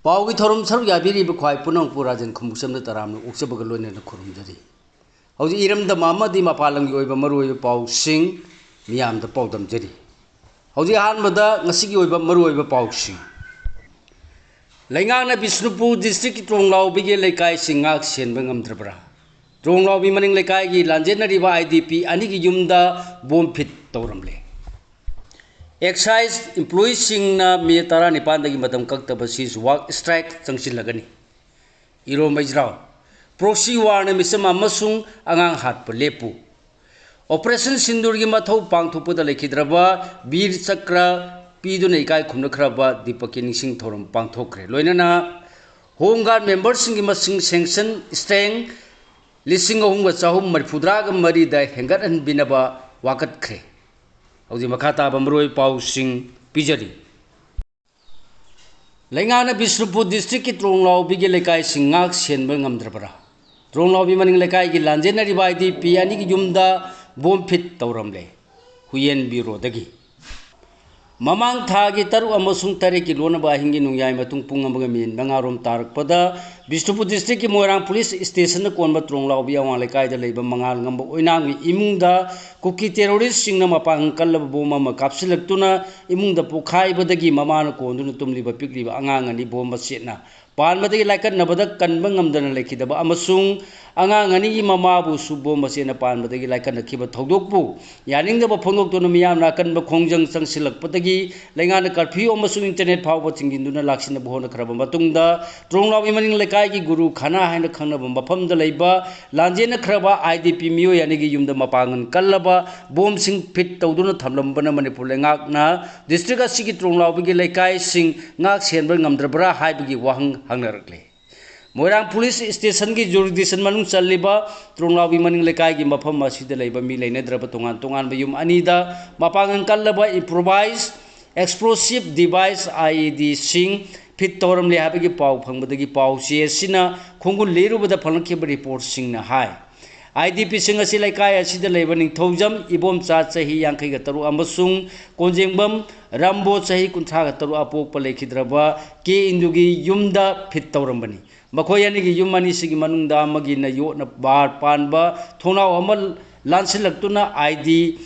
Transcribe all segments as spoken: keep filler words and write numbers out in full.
ꯄꯥꯎꯒꯤ ꯊꯧꯔꯝ ꯁꯔꯨꯛ ꯌꯥꯕꯤꯔꯤꯕ ꯈ꯭ꯋꯥꯏ ꯄꯨꯝꯅꯃꯛꯄꯨ ꯔꯥꯖꯦꯟ ꯈꯨꯝꯕꯨꯆꯝꯅ ꯇꯔꯥꯝꯅ ꯑꯣꯛꯆꯕꯒ ꯂꯣꯏꯅꯅ ꯈꯨꯔꯨꯝꯖꯔꯤ꯫ ꯍꯧꯖꯤꯛ ꯏꯔꯝꯗꯝ ꯑꯃꯗꯤ ꯃꯄꯥꯟ ꯂꯝꯒꯤ ꯑꯣꯏꯕ ꯃꯔꯨꯑꯣꯏꯕ ꯄꯥꯎꯁꯤꯡ ꯃꯤꯌꯥꯝꯗ ꯄꯥꯎꯗꯝꯖꯔꯤ꯫ ꯍꯧꯖꯤꯛ ꯑꯍꯥꯟꯕꯗ ꯉꯁꯤꯒꯤ ꯑꯣꯏꯕ ꯃꯔꯨꯑꯣꯏꯕ ꯄꯥꯎꯁꯤꯡ꯫ ꯂꯩꯉꯥꯛꯅ ꯕꯤꯁꯅꯨꯄꯨꯔ ꯗꯤꯁꯇ꯭ꯔꯤꯛꯀꯤ ꯇ꯭ꯔꯣꯡꯂꯥꯎꯕꯤꯒꯤ ꯂꯩꯀꯥꯏꯁꯤꯡ ꯉꯥꯛ ꯁꯦꯟꯕ ꯉꯝꯗ꯭ꯔꯕ꯭ꯔꯥ? ꯇ꯭ꯔꯣꯡꯂꯥꯎꯕꯤ ꯃꯅꯤꯡ ꯂꯩꯀꯥꯏꯒꯤ ꯂꯥꯟꯖꯦꯟꯅꯔꯤꯕ ꯑꯥꯏ ꯗꯤ ꯄꯤ ꯑꯅꯤꯒꯤ ꯌꯨꯝꯗ ꯕꯣꯝ ꯐꯤꯠ ꯇꯧꯔꯝꯂꯦ꯫ ꯑꯦꯛꯁꯥꯏꯖ ꯏꯝꯄ꯭ꯂꯣꯌꯤꯁꯤꯡꯅ ꯃꯦ ꯇꯔꯥꯅꯤꯄꯥꯟꯗꯒꯤ ꯃꯇꯝ ꯀꯛꯇꯕ ꯁꯤꯖ ꯋꯥꯛ ꯁ꯭ꯇ꯭ꯔꯥꯏꯛ ꯆꯪꯁꯤꯜꯂꯒꯅꯤ꯫ ꯏꯔꯣꯝꯕ ꯏꯖꯔꯥꯎ, ꯄ꯭ꯔꯣꯛꯁꯤ ꯋꯥꯔꯅ ꯃꯤꯆꯝ ꯑꯃꯁꯨꯡ ꯑꯉꯥꯡ ꯍꯥꯠꯄ ꯂꯦꯞꯄꯨ꯫ ꯑꯣꯄꯔꯦꯁꯟ ꯁꯤꯟꯗꯨꯔꯒꯤ ꯃꯊꯧ ꯄꯥꯡꯊꯣꯛꯄꯗ ꯂꯩꯈꯤꯗ꯭ꯔꯕ ꯕꯤꯔ ꯆꯀ꯭ꯔ ꯄꯤꯗꯨꯅ ꯏꯀꯥꯏ ꯈꯨꯝꯅꯈ꯭ꯔꯕ ꯗꯤꯄꯛꯀꯤ ꯅꯤꯡꯁꯤꯡ ꯊꯧꯔꯝ ꯄꯥꯡꯊꯣꯛꯈ꯭ꯔꯦ꯫ ꯂꯣꯏꯅꯅ ꯍꯣꯝ ꯒꯥꯔꯗ ꯃꯦꯝꯕꯔꯁꯤꯡꯒꯤ ꯃꯁꯤꯡ ꯁꯦꯡꯁꯟ ꯁ꯭ꯇ꯭ꯔꯦꯡ ꯂꯤꯁꯤꯡ ꯑꯍꯨꯝꯒ ꯆꯍꯨꯝ ꯃꯔꯤꯐꯨꯇꯔꯥꯒ ꯃꯔꯤꯗ ꯍꯦꯟꯒꯠꯍꯟꯕꯤꯅꯕ ꯋꯥꯀꯠꯈ꯭ꯔꯦ꯫ ꯍꯧꯖꯤꯛ ꯃꯈꯥ ꯇꯥꯕ ꯃꯔꯨꯑꯣꯏꯕ ꯄꯥꯎꯁꯤꯡ ꯄꯤꯖꯔꯤ꯫ ꯂꯩꯉꯥꯛꯅ ꯕꯤꯁꯅꯨꯄꯨꯔ ꯗꯤꯁꯇ꯭ꯔꯤꯛꯀꯤ ꯇ꯭ꯔꯣꯡꯂꯥꯎꯕꯤꯒꯤ ꯂꯩꯀꯥꯏꯁꯤꯡ ꯉꯥꯛ ꯁꯦꯟꯕ ꯉꯝꯗ꯭ꯔꯕ꯭ꯔꯥ? ꯇ꯭ꯔꯣꯡꯂꯥꯎꯕꯤ ꯃꯅꯤꯡ ꯂꯩꯀꯥꯏꯒꯤ ꯂꯥꯟꯖꯦꯟꯅꯔꯤꯕ ꯑꯥꯏ ꯗꯤ ꯄꯤ ꯑꯅꯤꯒꯤ ꯌꯨꯝꯗ ꯕꯣꯝ ꯐꯤꯠ ꯇꯧꯔꯝꯂꯦ꯫ ꯍꯨꯌꯦꯟ ꯕ꯭ꯌꯨꯔꯣꯗꯒꯤ꯫ ꯃꯃꯥꯡ ꯊꯥꯒꯤ ꯇꯔꯨꯛ ꯑꯃꯁꯨꯡ ꯇꯔꯦꯠꯀꯤ ꯂꯣꯟꯅꯕ ꯑꯍꯤꯡꯒꯤ ꯅꯣꯡꯌꯥꯏ ꯃꯇꯨꯡ ꯄꯨꯡ ꯑꯃꯒ ꯃꯤꯅꯤꯠ ꯃꯉꯥꯔꯣꯝ ꯇꯥꯔꯛꯄꯗ ꯕꯤꯁꯅꯨꯄꯨꯔ ꯗꯤꯁꯇ꯭ꯔꯤꯛꯀꯤ ꯃꯣꯏꯔꯥꯡ ꯄꯨꯂꯤꯁ ꯁ꯭ꯇꯦꯁꯟꯗ ꯀꯣꯟꯕ ꯇ꯭ꯔꯣꯡꯂꯥꯎꯕꯤ ꯑꯋꯥꯡ ꯂꯩꯀꯥꯏꯗ ꯂꯩꯕ ꯃꯉꯥꯜꯉꯝꯕ ꯑꯣꯏꯅꯥꯝꯒꯤ ꯏꯃꯨꯡꯗ ꯀꯨꯀꯤ ꯇꯦꯔꯣꯔꯤꯁꯁꯤꯡꯅ ꯃꯄꯥꯡꯒꯜ ꯀꯜꯂꯕ ꯕꯣꯝ ꯑꯃ ꯀꯥꯞꯁꯤꯜꯂꯛꯇꯨꯅ ꯏꯃꯨꯡꯗ ꯄꯣꯈꯥꯏꯕꯗꯒꯤ ꯃꯃꯥꯅ ꯀꯣꯟꯗꯨꯅ ꯇꯨꯝꯂꯤꯕ ꯄꯤꯛꯂꯤꯕ ꯑꯉꯥꯡ ꯑꯅꯤ ꯕꯣꯝ ꯃꯆꯦꯠꯅ ꯄꯥꯟꯕꯗꯒꯤ ꯂꯥꯏꯀꯠꯅꯕꯗ ꯀꯟꯕ ꯉꯝꯗꯅ ꯂꯩꯈꯤꯗꯕ ꯑꯃꯁꯨꯡ ꯑꯉꯥꯡ ꯑꯅꯤꯒꯤ ꯃꯃꯥꯕꯨꯁꯨ ꯕꯣꯝ ꯃꯆꯦꯠꯅ ꯄꯥꯟꯕꯗꯒꯤ ꯂꯥꯏꯀꯠꯅꯈꯤꯕ ꯊꯧꯗꯣꯛꯄꯨ ꯌꯥꯅꯤꯡꯗꯕ ꯐꯣꯡꯗꯣꯛꯇꯨꯅ ꯃꯤꯌꯥꯝꯅ ꯑꯀꯟꯕ ꯈꯣꯡꯖꯪ ꯆꯪꯁꯤꯜꯂꯛꯄꯗꯒꯤ ꯂꯩꯉꯥꯛꯅ ꯀꯔꯐ꯭ꯌꯨ ꯑꯃꯁꯨꯡ ꯏꯟꯇꯔꯅꯦꯠ ꯐꯥꯎꯕ ꯊꯤꯡꯖꯤꯟꯗꯨꯅ ꯂꯥꯛꯁꯤꯟꯅꯕ ꯍꯣꯠꯅꯈ꯭ꯔꯕ ꯃꯇꯨꯡꯗ ꯇ꯭ꯔꯣꯡꯂꯥꯎꯕꯤ ꯃꯅꯤꯡ ꯂꯩꯀꯥꯏꯒꯤ ꯒꯨꯔꯨ ꯈꯥꯅꯥ ꯍꯥꯏꯅ ꯈꯪꯅꯕ ꯃꯐꯝꯗ ꯂꯩꯕ ꯂꯥꯟꯖꯦꯟꯅꯈ꯭ꯔꯕ ꯑꯥꯏ ꯗꯤ ꯄꯤ ꯃꯤꯑꯣꯏ ꯑꯅꯤꯒꯤ ꯌꯨꯝꯗ ꯃꯄꯥꯡꯒꯜ ꯀꯜꯂꯕ ꯕꯣꯝꯁꯤꯡ ꯐꯤꯠ ꯇꯧꯗꯨꯅ ꯊꯝꯂꯝꯕꯅ ꯃꯅꯤꯄꯨꯔ ꯂꯩꯉꯥꯛꯅ ꯗꯤꯁꯇ꯭ꯔꯤꯛ ꯑꯁꯤꯒꯤ ꯇ꯭ꯔꯣꯡꯂꯥꯎꯕꯤꯒꯤ ꯂꯩꯀꯥꯏꯁꯤꯡ ꯉꯥꯛ ꯁꯦꯟꯕ ꯉꯝꯗ꯭ꯔꯕ꯭ꯔꯥ ꯍꯥꯏꯕꯒꯤ ꯋꯥꯍꯪ ꯍꯪꯅꯔꯛꯂꯦ꯫ ꯃꯣꯏꯔꯥꯡ ꯄꯨꯂꯤꯁ ꯁ꯭ꯇꯦꯁꯟꯒꯤ ꯖꯨꯔꯤꯗꯤꯛꯁꯟ ꯃꯅꯨꯡ ꯆꯜꯂꯤꯕ ꯇ꯭ꯔꯣꯡꯂꯥꯎꯕꯤ ꯃꯅꯤꯡ ꯂꯩꯀꯥꯏꯒꯤ ꯃꯐꯝ ꯑꯁꯤꯗ ꯂꯩꯕ ꯃꯤ ꯂꯩꯅꯗ꯭ꯔꯕ ꯇꯣꯉꯥꯟ ꯇꯣꯉꯥꯟꯕ ꯌꯨꯝ ꯑꯅꯤꯗ ꯃꯄꯥꯡꯒꯜ ꯀꯜꯂꯕ ꯏꯝꯄ꯭ꯔꯣꯚꯥꯏꯖ ꯑꯦꯛꯁꯄ꯭ꯂꯣꯁꯤꯞ ꯗꯤꯚꯥꯏꯁ, ꯑꯥꯏ ꯏ ꯗꯤꯁꯤꯡ ꯐꯤꯠ ꯇꯧꯔꯝꯂꯦ ꯍꯥꯏꯕꯒꯤ ꯄꯥꯎ ꯐꯪꯕꯗꯒꯤ ꯄꯥꯎ ꯆꯦ ꯑꯁꯤꯅ ꯈꯣꯡꯒꯨꯜ ꯂꯤꯔꯨꯕꯗ ꯐꯪꯂꯛꯈꯤꯕ ꯔꯤꯄꯣꯔꯠꯁꯤꯡꯅ ꯍꯥꯏ꯫ IDPꯁꯤꯡ ꯑꯁꯤ ꯂꯩꯀꯥꯏ ꯑꯁꯤꯗ ꯂꯩꯕ ꯅꯤꯡꯊꯧꯖꯝ ꯏꯕꯣꯝꯆꯥ ꯆꯍꯤ ꯌꯥꯡꯈꯩꯒ ꯇꯔꯨꯛ ꯑꯃꯁꯨꯡ ꯀꯣꯟꯖꯦꯡꯕꯝ ꯔꯥꯝꯕꯣ ꯆꯍꯤ ꯀꯨꯟꯊ꯭ꯔꯥꯒ ꯇꯔꯨꯛ ꯑꯄꯣꯛꯄ ꯂꯩꯈꯤꯗ꯭ꯔꯕ ꯀꯦ ꯏꯟꯗꯨꯒꯤ ꯌꯨꯝꯗ ꯐꯤꯠ ꯇꯧꯔꯝꯕꯅꯤ꯫ ꯃꯈꯣꯏ ꯑꯅꯤꯒꯤ ꯌꯨꯝ ꯑꯅꯤꯁꯤꯒꯤ ꯃꯅꯨꯡꯗ ꯑꯃꯒꯤꯅ ꯌꯣꯠꯅ ꯕꯥꯔ ꯄꯥꯟꯕ ꯊꯣꯡꯅꯥꯎ ꯑꯃ ꯂꯥꯟꯁꯤꯜꯂꯛꯇꯨꯅ ID,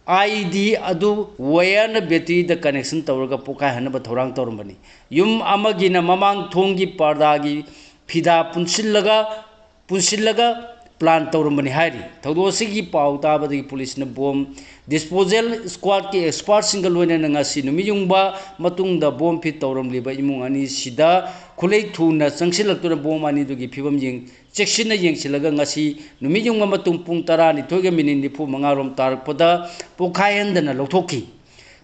ID ꯑꯗꯨ ꯋꯥꯌꯔꯅ ꯕꯦꯇ꯭ꯔꯤꯗ connection ꯇꯧꯔꯒ ꯄꯣꯈꯥꯏꯍꯟꯅꯕ ꯊꯧꯔꯥꯡ ꯇꯧꯔꯝꯕꯅꯤ꯫ ꯌꯨꯝ ꯑꯃꯒꯤꯅ ꯃꯃꯥꯡ ꯊꯣꯡꯒꯤ ꯄꯔꯗꯥꯒꯤ ꯐꯤꯗꯥ ꯄꯨꯟꯁꯤꯜꯂꯒ, ꯄꯨꯟꯁꯤꯜꯂꯒ plan ꯇꯧꯔꯝꯕꯅꯤ ꯍꯥꯏꯔꯤ꯫ ꯊꯧꯗꯣꯛ ꯑꯁꯤꯒꯤ ꯄꯥꯎ ꯇꯥꯕꯗꯒꯤ ꯄꯨꯂꯤꯁꯅ bomb disposal squadꯀꯤ expertꯁꯤꯡꯒ ꯂꯣꯏꯅꯅ ꯉꯁꯤ ꯅꯨꯃꯤꯠ ꯌꯨꯡꯕ ꯃꯇꯨꯡꯗ bomb ꯐꯤꯠ ꯇꯧꯔꯝꯂꯤꯕ ꯏꯃꯨꯡ ꯑꯅꯤꯁꯤꯗ ꯈꯨꯠꯂꯩ ꯊꯨꯅ ꯆꯪꯁꯤꯜꯂꯛꯇꯨꯅ bomb ꯑꯅꯤꯗꯨꯒꯤ ꯐꯤꯕꯝ ꯌꯦꯡ-, ꯆꯦꯛꯁꯤꯟꯅ ꯌꯦꯡꯁꯤꯜꯂꯒ ꯉꯁꯤ ꯅꯨꯃꯤꯠ ꯌꯨꯡꯕ ꯃꯇꯨꯡ ꯄꯨꯡ ꯇꯔꯥꯅꯤꯊꯣꯏꯒ minute ꯅꯤꯐꯨ ꯃꯉꯥ ꯔꯣꯝ ꯇꯥꯔꯛꯄꯗ ꯄꯣꯈꯥꯏꯍꯟꯗꯅ ꯂꯧꯊꯣꯛꯈꯤ꯫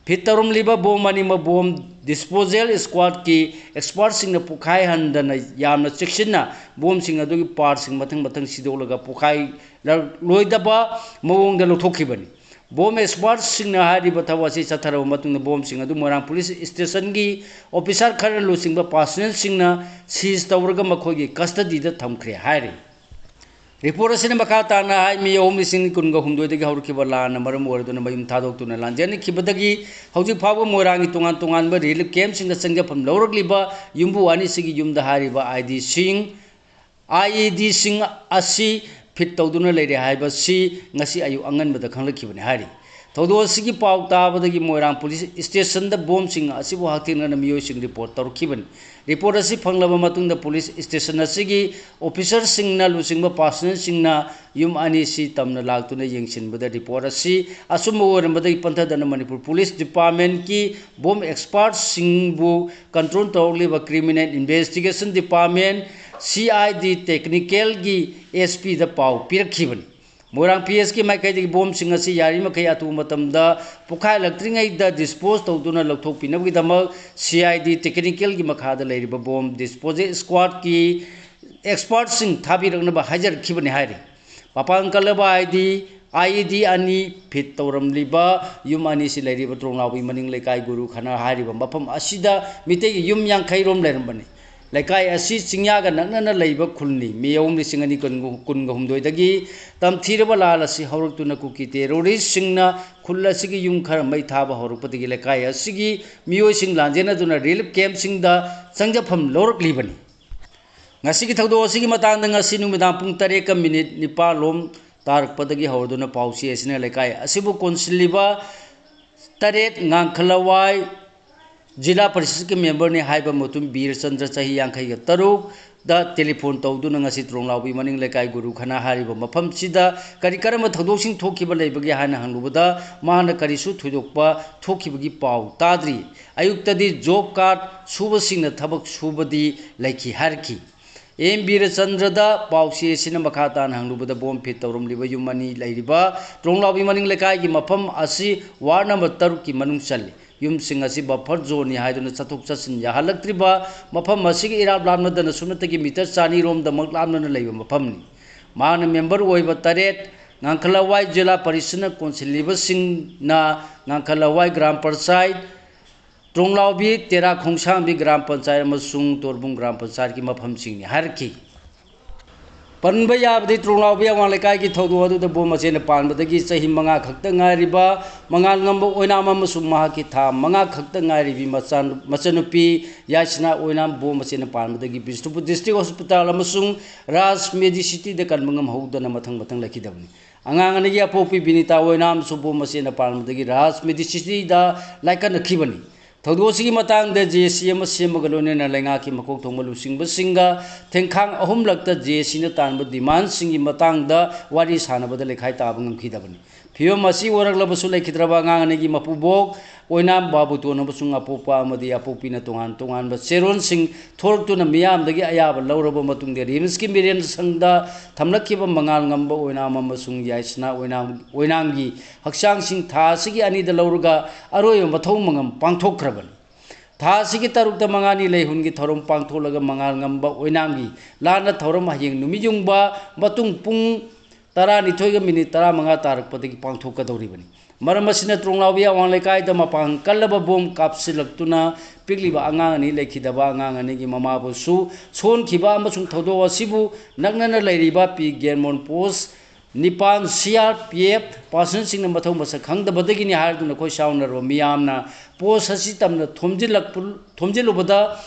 ꯐꯤꯠ ꯇꯧꯔꯝꯂꯤꯕ bomb ꯑꯅꯤꯃꯛ bomb disposal squadꯀꯤ expertꯁꯤꯡꯅ ꯄꯣꯈꯥꯏꯍꯟꯗꯅ ꯌꯥꯝꯅ ꯆꯦꯛꯁꯤꯟꯅ bombꯁꯤꯡ ꯑꯗꯨꯒꯤ partꯁꯤꯡ ꯃꯊꯪ ꯃꯊꯪ ꯁꯤꯗꯣꯛꯂꯒ ꯄꯣꯈꯥꯏꯔꯛꯂꯣꯏꯗꯕ ꯃꯑꯣꯡꯗ ꯂꯧꯊꯣꯛꯈꯤꯕꯅꯤ꯫ Bomb expertꯁꯤꯡꯅ ꯍꯥꯏꯔꯤꯕ ꯊꯕꯛ ꯑꯁꯤ ꯆꯠꯊꯔꯕ ꯃꯇꯨꯡꯗ bombꯁꯤꯡ ꯑꯗꯨ ꯃꯣꯏꯔꯥꯡ police stationꯒꯤ officer ꯈꯔꯅ ꯂꯨꯆꯤꯡꯕ personnelꯁꯤꯡꯅ seize ꯇꯧꯔꯒ ꯃꯈꯣꯏꯒꯤ custodyꯗ ꯊꯝꯈ꯭ꯔꯦ ꯍꯥꯏꯔꯤ꯫ Report ꯑꯁꯤꯅ ꯃꯈꯥ ꯇꯥꯅ ꯍꯥꯏ, ꯃꯤ ꯑꯍꯨꯝ ꯂꯤꯁꯤꯡ ꯀꯨꯟꯒ ꯍꯨꯝꯗꯣꯏꯗꯒꯤ ꯍꯧꯔꯛꯈꯤꯕ ꯂꯥꯟꯅ ꯃꯔꯝ ꯑꯣꯏꯔꯗꯨꯅ ꯃꯌꯨꯝ ꯊꯥꯗꯣꯛꯇꯨꯅ ꯂꯥꯟꯖꯦꯟꯅꯈꯤꯕꯗꯒꯤ ꯍꯧꯖꯤꯛ ꯐꯥꯎꯕ ꯃꯣꯏꯔꯥꯡꯒꯤ ꯇꯣꯉꯥꯟ ꯇꯣꯉꯥꯟꯕ relief campꯁꯤꯡꯗ ꯆꯪꯖꯐꯝ ꯂꯧꯔꯛꯂꯤꯕ ꯌꯨꯝꯕꯨ ꯑꯅꯤꯁꯤꯒꯤ ꯌꯨꯝꯗ ꯍꯥꯏꯔꯤꯕ IDꯁꯤꯡ, IEDꯁꯤꯡ ꯑꯁꯤ ꯐꯤꯠ ꯇꯧꯗꯨꯅ ꯂꯩꯔꯦ ꯍꯥꯏꯕꯁꯤ ꯉꯁꯤ ꯑꯌꯨꯛ ꯑꯉꯟꯕꯗ ꯈꯪꯂꯛꯈꯤꯕꯅꯤ ꯍꯥꯏꯔꯤ꯫ ꯊꯧꯗꯣꯛ ꯑꯁꯤꯒꯤ ꯄꯥꯎ ꯇꯥꯕꯗꯒꯤ ꯃꯣꯏꯔꯥꯡ police stationꯗ bombꯁꯤꯡ ꯑꯁꯤꯕꯨ ꯍꯛꯊꯦꯡꯅꯅ ꯃꯤꯑꯣꯏꯁꯤꯡ report ꯇꯧꯔꯛꯈꯤꯕꯅꯤ꯫ Report ꯑꯁꯤ ꯐꯪꯂꯕ ꯃꯇꯨꯡꯗ police station ꯑꯁꯤꯒꯤ officerꯁꯤꯡꯅ ꯂꯨꯆꯤꯡꯕ personnelꯁꯤꯡꯅ ꯌꯨꯝ ꯑꯅꯤꯁꯤ ꯇꯝꯅ ꯂꯥꯛꯇꯨꯅ ꯌꯦꯡꯁꯤꯟꯕꯗ report ꯑꯁꯤ ꯑꯆꯨꯝꯕ ꯑꯣꯏꯔꯝꯕꯗꯒꯤ ꯄꯟꯊꯗꯅ Manipur police departmentꯀꯤ bomb expertꯁꯤꯡꯕꯨ control ꯇꯧꯔꯛꯂꯤꯕ criminal investigation department, CID technicalꯒꯤ SPꯗ ꯄꯥꯎ ꯄꯤꯔꯛꯈꯤꯕꯅꯤ꯫ ꯃꯣꯏꯔꯥꯡ PSꯀꯤ ꯃꯥꯏꯀꯩꯗꯒꯤ bombꯁꯤꯡ ꯑꯁꯤ ꯌꯥꯔꯤꯃꯈꯩ ꯑꯊꯨꯕ ꯃꯇꯝꯗ ꯄꯣꯈꯥꯏꯍꯜꯂꯛꯇ꯭ꯔꯤꯉꯩꯗ dispose ꯇꯧꯗꯨꯅ ꯂꯧꯊꯣꯛꯄꯤꯅꯕꯒꯤꯗꯃꯛ CID technicalꯒꯤ ꯃꯈꯥꯗ ꯂꯩꯔꯤꯕ bomb disposal squadꯀꯤ expertꯁꯤꯡ ꯊꯥꯕꯤꯔꯛꯅꯕ ꯍꯥꯏꯖꯔꯛꯈꯤꯕꯅꯤ ꯍꯥꯏꯔꯤ꯫ ꯃꯄꯥꯡ ꯀꯜꯂꯕ ID, IED ꯑꯅꯤ ꯐꯤꯠ ꯇꯧꯔꯝꯂꯤꯕ ꯌꯨꯝ ꯑꯅꯤꯁꯤ ꯂꯩꯔꯤꯕ ꯇ꯭ꯔꯣꯡꯂꯥꯎꯕꯤ ꯃꯅꯤꯡ ꯂꯩꯀꯥꯏ ꯒꯨꯔꯨ ꯈꯅꯥ ꯍꯥꯏꯔꯤꯕ ꯃꯐꯝ ꯑꯁꯤꯗ ꯃꯤꯇꯩꯒꯤ ꯌꯨꯝ ꯌꯥꯡꯈꯩ ꯔꯣꯝ ꯂꯩꯔꯝꯕꯅꯤ꯫ ꯂꯩꯀꯥꯏ ꯑꯁꯤ ꯆꯤꯡꯌꯥꯒ ꯅꯛꯅꯅ ꯂꯩꯕ ꯈꯨꯜꯅꯤ꯫ ꯃꯤꯌꯧ ꯂꯤꯁꯤꯡ ꯑꯅꯤ ꯀꯨꯟꯒ ꯍꯨꯝꯗꯣꯏꯗꯒꯤ ꯇꯝꯊꯤꯔꯕ ꯂꯥꯜ ꯑꯁꯤ ꯍꯧꯔꯛꯇꯨꯅ ꯀꯨꯀꯤ ꯇꯦꯔꯣꯔꯤꯁꯠꯁꯤꯡꯅ ꯈꯨꯜ ꯑꯁꯤꯒꯤ ꯌꯨꯝ ꯈꯔ ꯃꯩ ꯊꯥꯕ ꯍꯧꯔꯛꯄꯗꯒꯤ ꯂꯩꯀꯥꯏ ꯑꯁꯤꯒꯤ ꯃꯤꯑꯣꯏꯁꯤꯡ ꯂꯥꯟꯖꯦꯟꯅꯗꯨꯅ ꯔꯤꯂꯤꯐ ꯀꯦꯝꯞꯁꯤꯡꯗ ꯆꯪꯖꯐꯝ ꯂꯧꯔꯛꯂꯤꯕꯅꯤ꯫ ꯉꯁꯤꯒꯤ ꯊꯧꯗꯣꯛ ꯑꯁꯤꯒꯤ ꯃꯇꯥꯡꯗ ꯉꯁꯤ ꯅꯨꯃꯤꯗꯥꯡ ꯄꯨꯡ ꯇꯔꯦꯠꯀ ꯃꯤꯅꯤꯠ ꯅꯤꯄꯥꯜ ꯂꯣꯝ ꯇꯥꯔꯛꯄꯗꯒꯤ ꯍꯧꯔꯗꯨꯅ ꯄꯥꯎꯆꯦ ꯑꯁꯤꯅ ꯂꯩꯀꯥꯏ ꯑꯁꯤꯕꯨ ꯀꯣꯟꯁꯤꯜꯂꯤꯕ ꯇꯔꯦꯠ ꯉꯥꯡꯈꯂꯋꯥꯏ ꯖꯤꯂꯥ ꯄꯔꯤꯁꯠꯀꯤ ꯃꯦꯝꯕꯔꯅꯤ ꯍꯥꯏꯕ ꯃꯇꯨꯡ ꯕꯤꯔꯆꯟꯗ꯭ꯔ ꯆꯍꯤ ꯌꯥꯡꯈꯩꯒ ꯇꯔꯨꯛ ꯗ ꯇꯦꯂꯤꯐꯣꯟ ꯇꯧꯗꯨꯅ ꯉꯁꯤ ꯇ꯭ꯔꯣꯡꯂꯥꯎꯕꯤ ꯃꯅꯤꯡ ꯂꯩꯀꯥꯏ ꯒꯨꯔꯨ ꯈꯅꯥ ꯍꯥꯏꯔꯤꯕ ꯃꯐꯝꯁꯤꯗ ꯀꯔꯤ ꯀꯔꯝꯕ ꯊꯧꯗꯣꯛꯁꯤꯡ ꯊꯣꯛꯈꯤꯕ ꯂꯩꯕꯒꯦ ꯍꯥꯏꯅ ꯍꯪꯂꯨꯕꯗ ꯃꯍꯥꯛꯅ ꯀꯔꯤꯁꯨ ꯊꯣꯏꯗꯣꯛꯄ ꯊꯣꯛꯈꯤꯕꯒꯤ ꯄꯥꯎ ꯇꯥꯗ꯭ꯔꯤ꯫ ꯑꯌꯨꯛꯇꯗꯤ ꯖꯣꯕ ꯀꯥꯔꯗ ꯁꯨꯕꯁꯤꯡꯅ ꯊꯕꯛ ꯁꯨꯕꯗꯤ ꯂꯩꯈꯤ ꯍꯥꯏꯔꯛꯈꯤ꯫ ꯑꯦꯝ ꯕꯤꯔꯆꯟꯗ꯭ꯔꯗ ꯄꯥꯎꯆꯦ ꯑꯁꯤꯅ ꯃꯈꯥ ꯇꯥꯅ ꯍꯪꯂꯨꯕꯗ ꯕꯣꯝ ꯐꯤꯠ ꯇꯧꯔꯝꯂꯤꯕ ꯌꯨꯝ ꯑꯅꯤ ꯂꯩꯔꯤꯕ ꯇ꯭ꯔꯣꯡꯂꯥꯎꯕꯤ ꯃꯅꯤꯡ ꯂꯩꯀꯥꯏꯒꯤ ꯃꯐꯝ ꯑꯁꯤ ꯋꯥꯔꯗ ꯅꯝꯕꯔ ꯇꯔꯨꯛꯀꯤ ꯃꯅꯨꯡ ꯆꯜꯂꯤ꯫ ꯌꯨꯝꯁꯤꯡ ꯑꯁꯤ ꯕꯐꯔ ꯖꯣꯟꯅꯤ ꯍꯥꯏꯗꯨꯅ ꯆꯠꯊꯣꯛ ꯆꯠꯁꯤꯟ ꯌꯥꯍꯜꯂꯛꯇ꯭ꯔꯤꯕ ꯃꯐꯝ ꯑꯁꯤꯒꯤ ꯏꯔꯥꯞ ꯂꯥꯞꯅꯗꯅ ꯁꯨꯞꯅꯇꯒꯤ ꯃꯤꯇꯔ ꯆꯅꯤ ꯔꯣꯝꯗꯃꯛ ꯂꯥꯞꯅꯅ ꯂꯩꯕ ꯃꯐꯝꯅꯤ꯫ ꯃꯍꯥꯛꯅ ꯃꯦꯝꯕꯔ ꯑꯣꯏꯕ ꯇꯔꯦꯠ ꯉꯥꯡꯈꯂꯋꯥꯏ ꯖꯤꯂꯥ ꯄꯔꯤꯁꯠꯅ ꯀꯣꯟꯁꯤꯜꯂꯤꯕꯁꯤꯡꯅ ꯉꯥꯡꯈꯂꯋꯥꯏ ꯒ꯭ꯔꯥꯝ ꯄꯟꯆꯥꯌꯠ, ꯇ꯭ꯔꯣꯡꯂꯥꯎꯕꯤ, ꯇꯦꯔꯥ ꯈꯣꯡꯁꯥꯡꯕꯤ ꯒ꯭ꯔꯥꯝ ꯄꯟꯆꯥꯌꯠ ꯑꯃꯁꯨꯡ ꯇꯣꯔꯕꯨꯡ ꯒ꯭ꯔꯥꯝ ꯄꯟꯆꯥꯌꯠꯀꯤ ꯃꯐꯝꯁꯤꯡꯅꯤ ꯍꯥꯏꯔꯛꯈꯤ꯫ ꯄꯟꯕ ꯌꯥꯕꯗꯤ ꯇ꯭ꯔꯣꯡꯂꯥꯎꯕꯤ ꯑꯋꯥꯡ ꯂꯩꯀꯥꯏꯒꯤ ꯊꯧꯗꯣꯛ ꯑꯗꯨꯗ ꯕꯣꯝ ꯃꯆꯦꯅ ꯄꯥꯟꯕꯗꯒꯤ ꯆꯍꯤ ꯃꯉꯥ ꯈꯛꯇ ꯉꯥꯏꯔꯤꯕ ꯃꯉꯥꯜ ꯉꯝꯕ ꯑꯣꯏꯅꯥꯝ ꯑꯃꯁꯨꯡ ꯃꯍꯥꯛꯀꯤ ꯊꯥ ꯃꯉꯥ ꯈꯛꯇ ꯉꯥꯏꯔꯤꯕꯤ ꯃꯆꯥ-, ꯃꯆꯟꯅꯨꯄꯤ ꯌꯥꯏꯁꯅꯥ ꯑꯣꯏꯅꯥꯝ ꯕꯣꯝ ꯃꯆꯦꯅ ꯄꯥꯟꯕꯗꯒꯤ ꯕꯤꯁꯅꯨꯄꯨꯔ ꯗꯤꯁꯇ꯭ꯔꯤꯛ ꯍꯣꯁꯄꯤꯇꯥꯜ ꯑꯃꯁꯨꯡ ꯔꯥꯖ ꯃꯦꯗꯤꯁꯤꯇꯤꯗ ꯀꯟꯕ ꯉꯝꯍꯧꯗꯅ ꯃꯊꯪ ꯃꯊꯪ ꯂꯩꯈꯤꯗꯕꯅꯤ꯫ ꯑꯉꯥꯡ ꯑꯅꯤꯒꯤ ꯑꯄꯣꯛꯄꯤ ꯕꯤꯅꯤꯇꯥ ꯑꯣꯏꯅꯥꯝꯁꯨ ꯕꯣꯝ ꯃꯆꯦꯅ ꯄꯥꯟꯕꯗꯒꯤ ꯔꯥꯖ ꯃꯦꯗꯤꯁꯤꯇꯤꯗ ꯂꯥꯏꯀꯠꯅꯈꯤꯕꯅꯤ꯫ ꯊꯧꯗꯣꯛ ꯑꯁꯤꯒꯤ ꯃꯇꯥꯡꯗ ꯖꯦ ꯑꯦ ꯁꯤ ꯑꯃ ꯁꯦꯝꯕꯒ ꯂꯣꯏꯅꯅ ꯂꯩꯉꯥꯛꯀꯤ ꯃꯀꯣꯛ ꯊꯣꯡꯕ ꯂꯨꯆꯤꯡꯕꯁꯤꯡꯒ ꯊꯦꯡꯈꯥꯡ ꯑꯍꯨꯝꯂꯛꯇ ꯖꯦ ꯑꯦ ꯁꯤꯅ ꯇꯥꯟꯕ ꯗꯤꯃꯥꯟꯁꯤꯡꯒꯤ ꯃꯇꯥꯡꯗ ꯋꯥꯔꯤ ꯁꯥꯟꯅꯕꯗ ꯂꯩꯈꯥꯏ ꯇꯥꯕ ꯉꯝꯈꯤꯗꯕꯅꯤ꯫ ꯐꯤꯕꯝ ꯑꯁꯤ ꯑꯣꯏꯔꯛꯂꯕꯁꯨ ꯂꯩꯈꯤꯗ꯭ꯔꯕ ꯑꯉꯥꯡ ꯑꯅꯤꯒꯤ ꯃꯄꯨꯕꯣꯛ ꯑꯣꯏꯅꯥꯝ ꯕꯥꯕꯨꯇꯣꯟ ꯑꯃꯁꯨꯡ ꯑꯄꯣꯛꯄ ꯑꯃꯗꯤ ꯑꯄꯣꯛꯄꯤꯅ ꯇꯣꯉꯥꯟ ꯇꯣꯉꯥꯟꯕ ꯆꯦꯔꯣꯜꯁꯤꯡ ꯊꯣꯔꯛꯇꯨꯅ ꯃꯤꯌꯥꯝꯗꯒꯤ ꯑꯌꯥꯕ ꯂꯧꯔꯕ ꯃꯇꯨꯡꯗ ꯔꯤꯝꯁꯀꯤ ꯃꯤꯔꯦꯟ ꯁꯪꯗ ꯊꯝꯂꯛꯈꯤꯕ ꯃꯉꯥꯜ ꯉꯝꯕ ꯑꯣꯏꯅꯥꯝ ꯑꯃꯁꯨꯡ ꯌꯥꯏꯁꯅꯥ ꯑꯣꯏꯅꯥꯝ, ꯑꯣꯏꯅꯥꯝꯒꯤ ꯍꯛꯆꯥꯡꯁꯤꯡ ꯊꯥ ꯑꯁꯤꯒꯤ ꯑꯅꯤꯗ ꯂꯧꯔꯒ ꯑꯔꯣꯏꯕ ꯃꯊꯧ ꯃꯉꯝ ꯄꯥꯡꯊꯣꯛꯈ꯭ꯔꯕꯅꯤ꯫ ꯊꯥ ꯑꯁꯤꯒꯤ ꯇꯔꯨꯛꯇ ꯃꯉꯥꯅꯤ ꯂꯩꯍꯨꯟꯒꯤ ꯊꯧꯔꯝ ꯄꯥꯡꯊꯣꯛꯂꯒ ꯃꯉꯥꯜ ꯉꯝꯕ ꯑꯣꯏꯅꯥꯝꯒꯤ ꯂꯥꯟꯅ ꯊꯧꯔꯝ ꯍꯌꯦꯡ ꯅꯨꯃꯤꯠ ꯌꯨꯡꯕ ꯃꯇꯨꯡ ꯄꯨꯡ ꯇꯔꯥꯅꯤꯊꯣꯏꯒ ꯃꯤꯅꯤꯠ ꯇꯔꯥꯃꯉꯥ ꯇꯥꯔꯛꯄꯗꯒꯤ ꯄꯥꯡꯊꯣꯛꯀꯗꯧꯔꯤꯕꯅꯤ꯫ ꯃꯔꯝ ꯑꯁꯤꯅ ꯇ꯭ꯔꯣꯡꯂꯥꯎꯕꯤ ꯑꯋꯥꯡ ꯂꯩꯀꯥꯏꯗ ꯃꯄꯥꯡꯒꯜ ꯀꯜꯂꯕ ꯕꯣꯝ ꯀꯥꯞꯁꯤꯜꯂꯛꯇꯨꯅ ꯄꯤꯛꯂꯤꯕ ꯑꯉꯥꯡ ꯑꯅꯤ ꯂꯩꯈꯤꯗꯕ ꯑꯉꯥꯡ ꯑꯅꯤꯒꯤ ꯃꯃꯥꯕꯨꯁꯨ ꯁꯣꯟꯈꯤꯕ ꯑꯃꯁꯨꯡ ꯊꯧꯗꯣꯛ ꯑꯁꯤꯕꯨ ꯅꯛꯅꯅ ꯂꯩꯔꯤꯕ ꯄꯤ ꯒ꯭ꯌꯥꯟꯃꯣꯟ ꯄꯣꯁ ꯅꯤꯄꯥꯟ ꯁꯤ ꯑꯥꯔ ꯄꯤ ꯑꯦꯐ ꯄꯥꯔꯁꯟꯁꯤꯡꯅ ꯃꯊꯧ ꯃꯁꯛ ꯈꯪꯗꯕꯗꯒꯤꯅꯤ ꯍꯥꯏꯗꯨꯅ ꯑꯩꯈꯣꯏ ꯁꯥꯎꯅꯔꯕ ꯃꯤꯌꯥꯝꯅ ꯄꯣꯁ ꯑꯁꯤ ꯇꯝꯅ ꯊꯣꯝꯖꯤꯜꯂꯛꯄ ꯊꯣꯝꯖꯤꯜꯂꯨꯕꯗ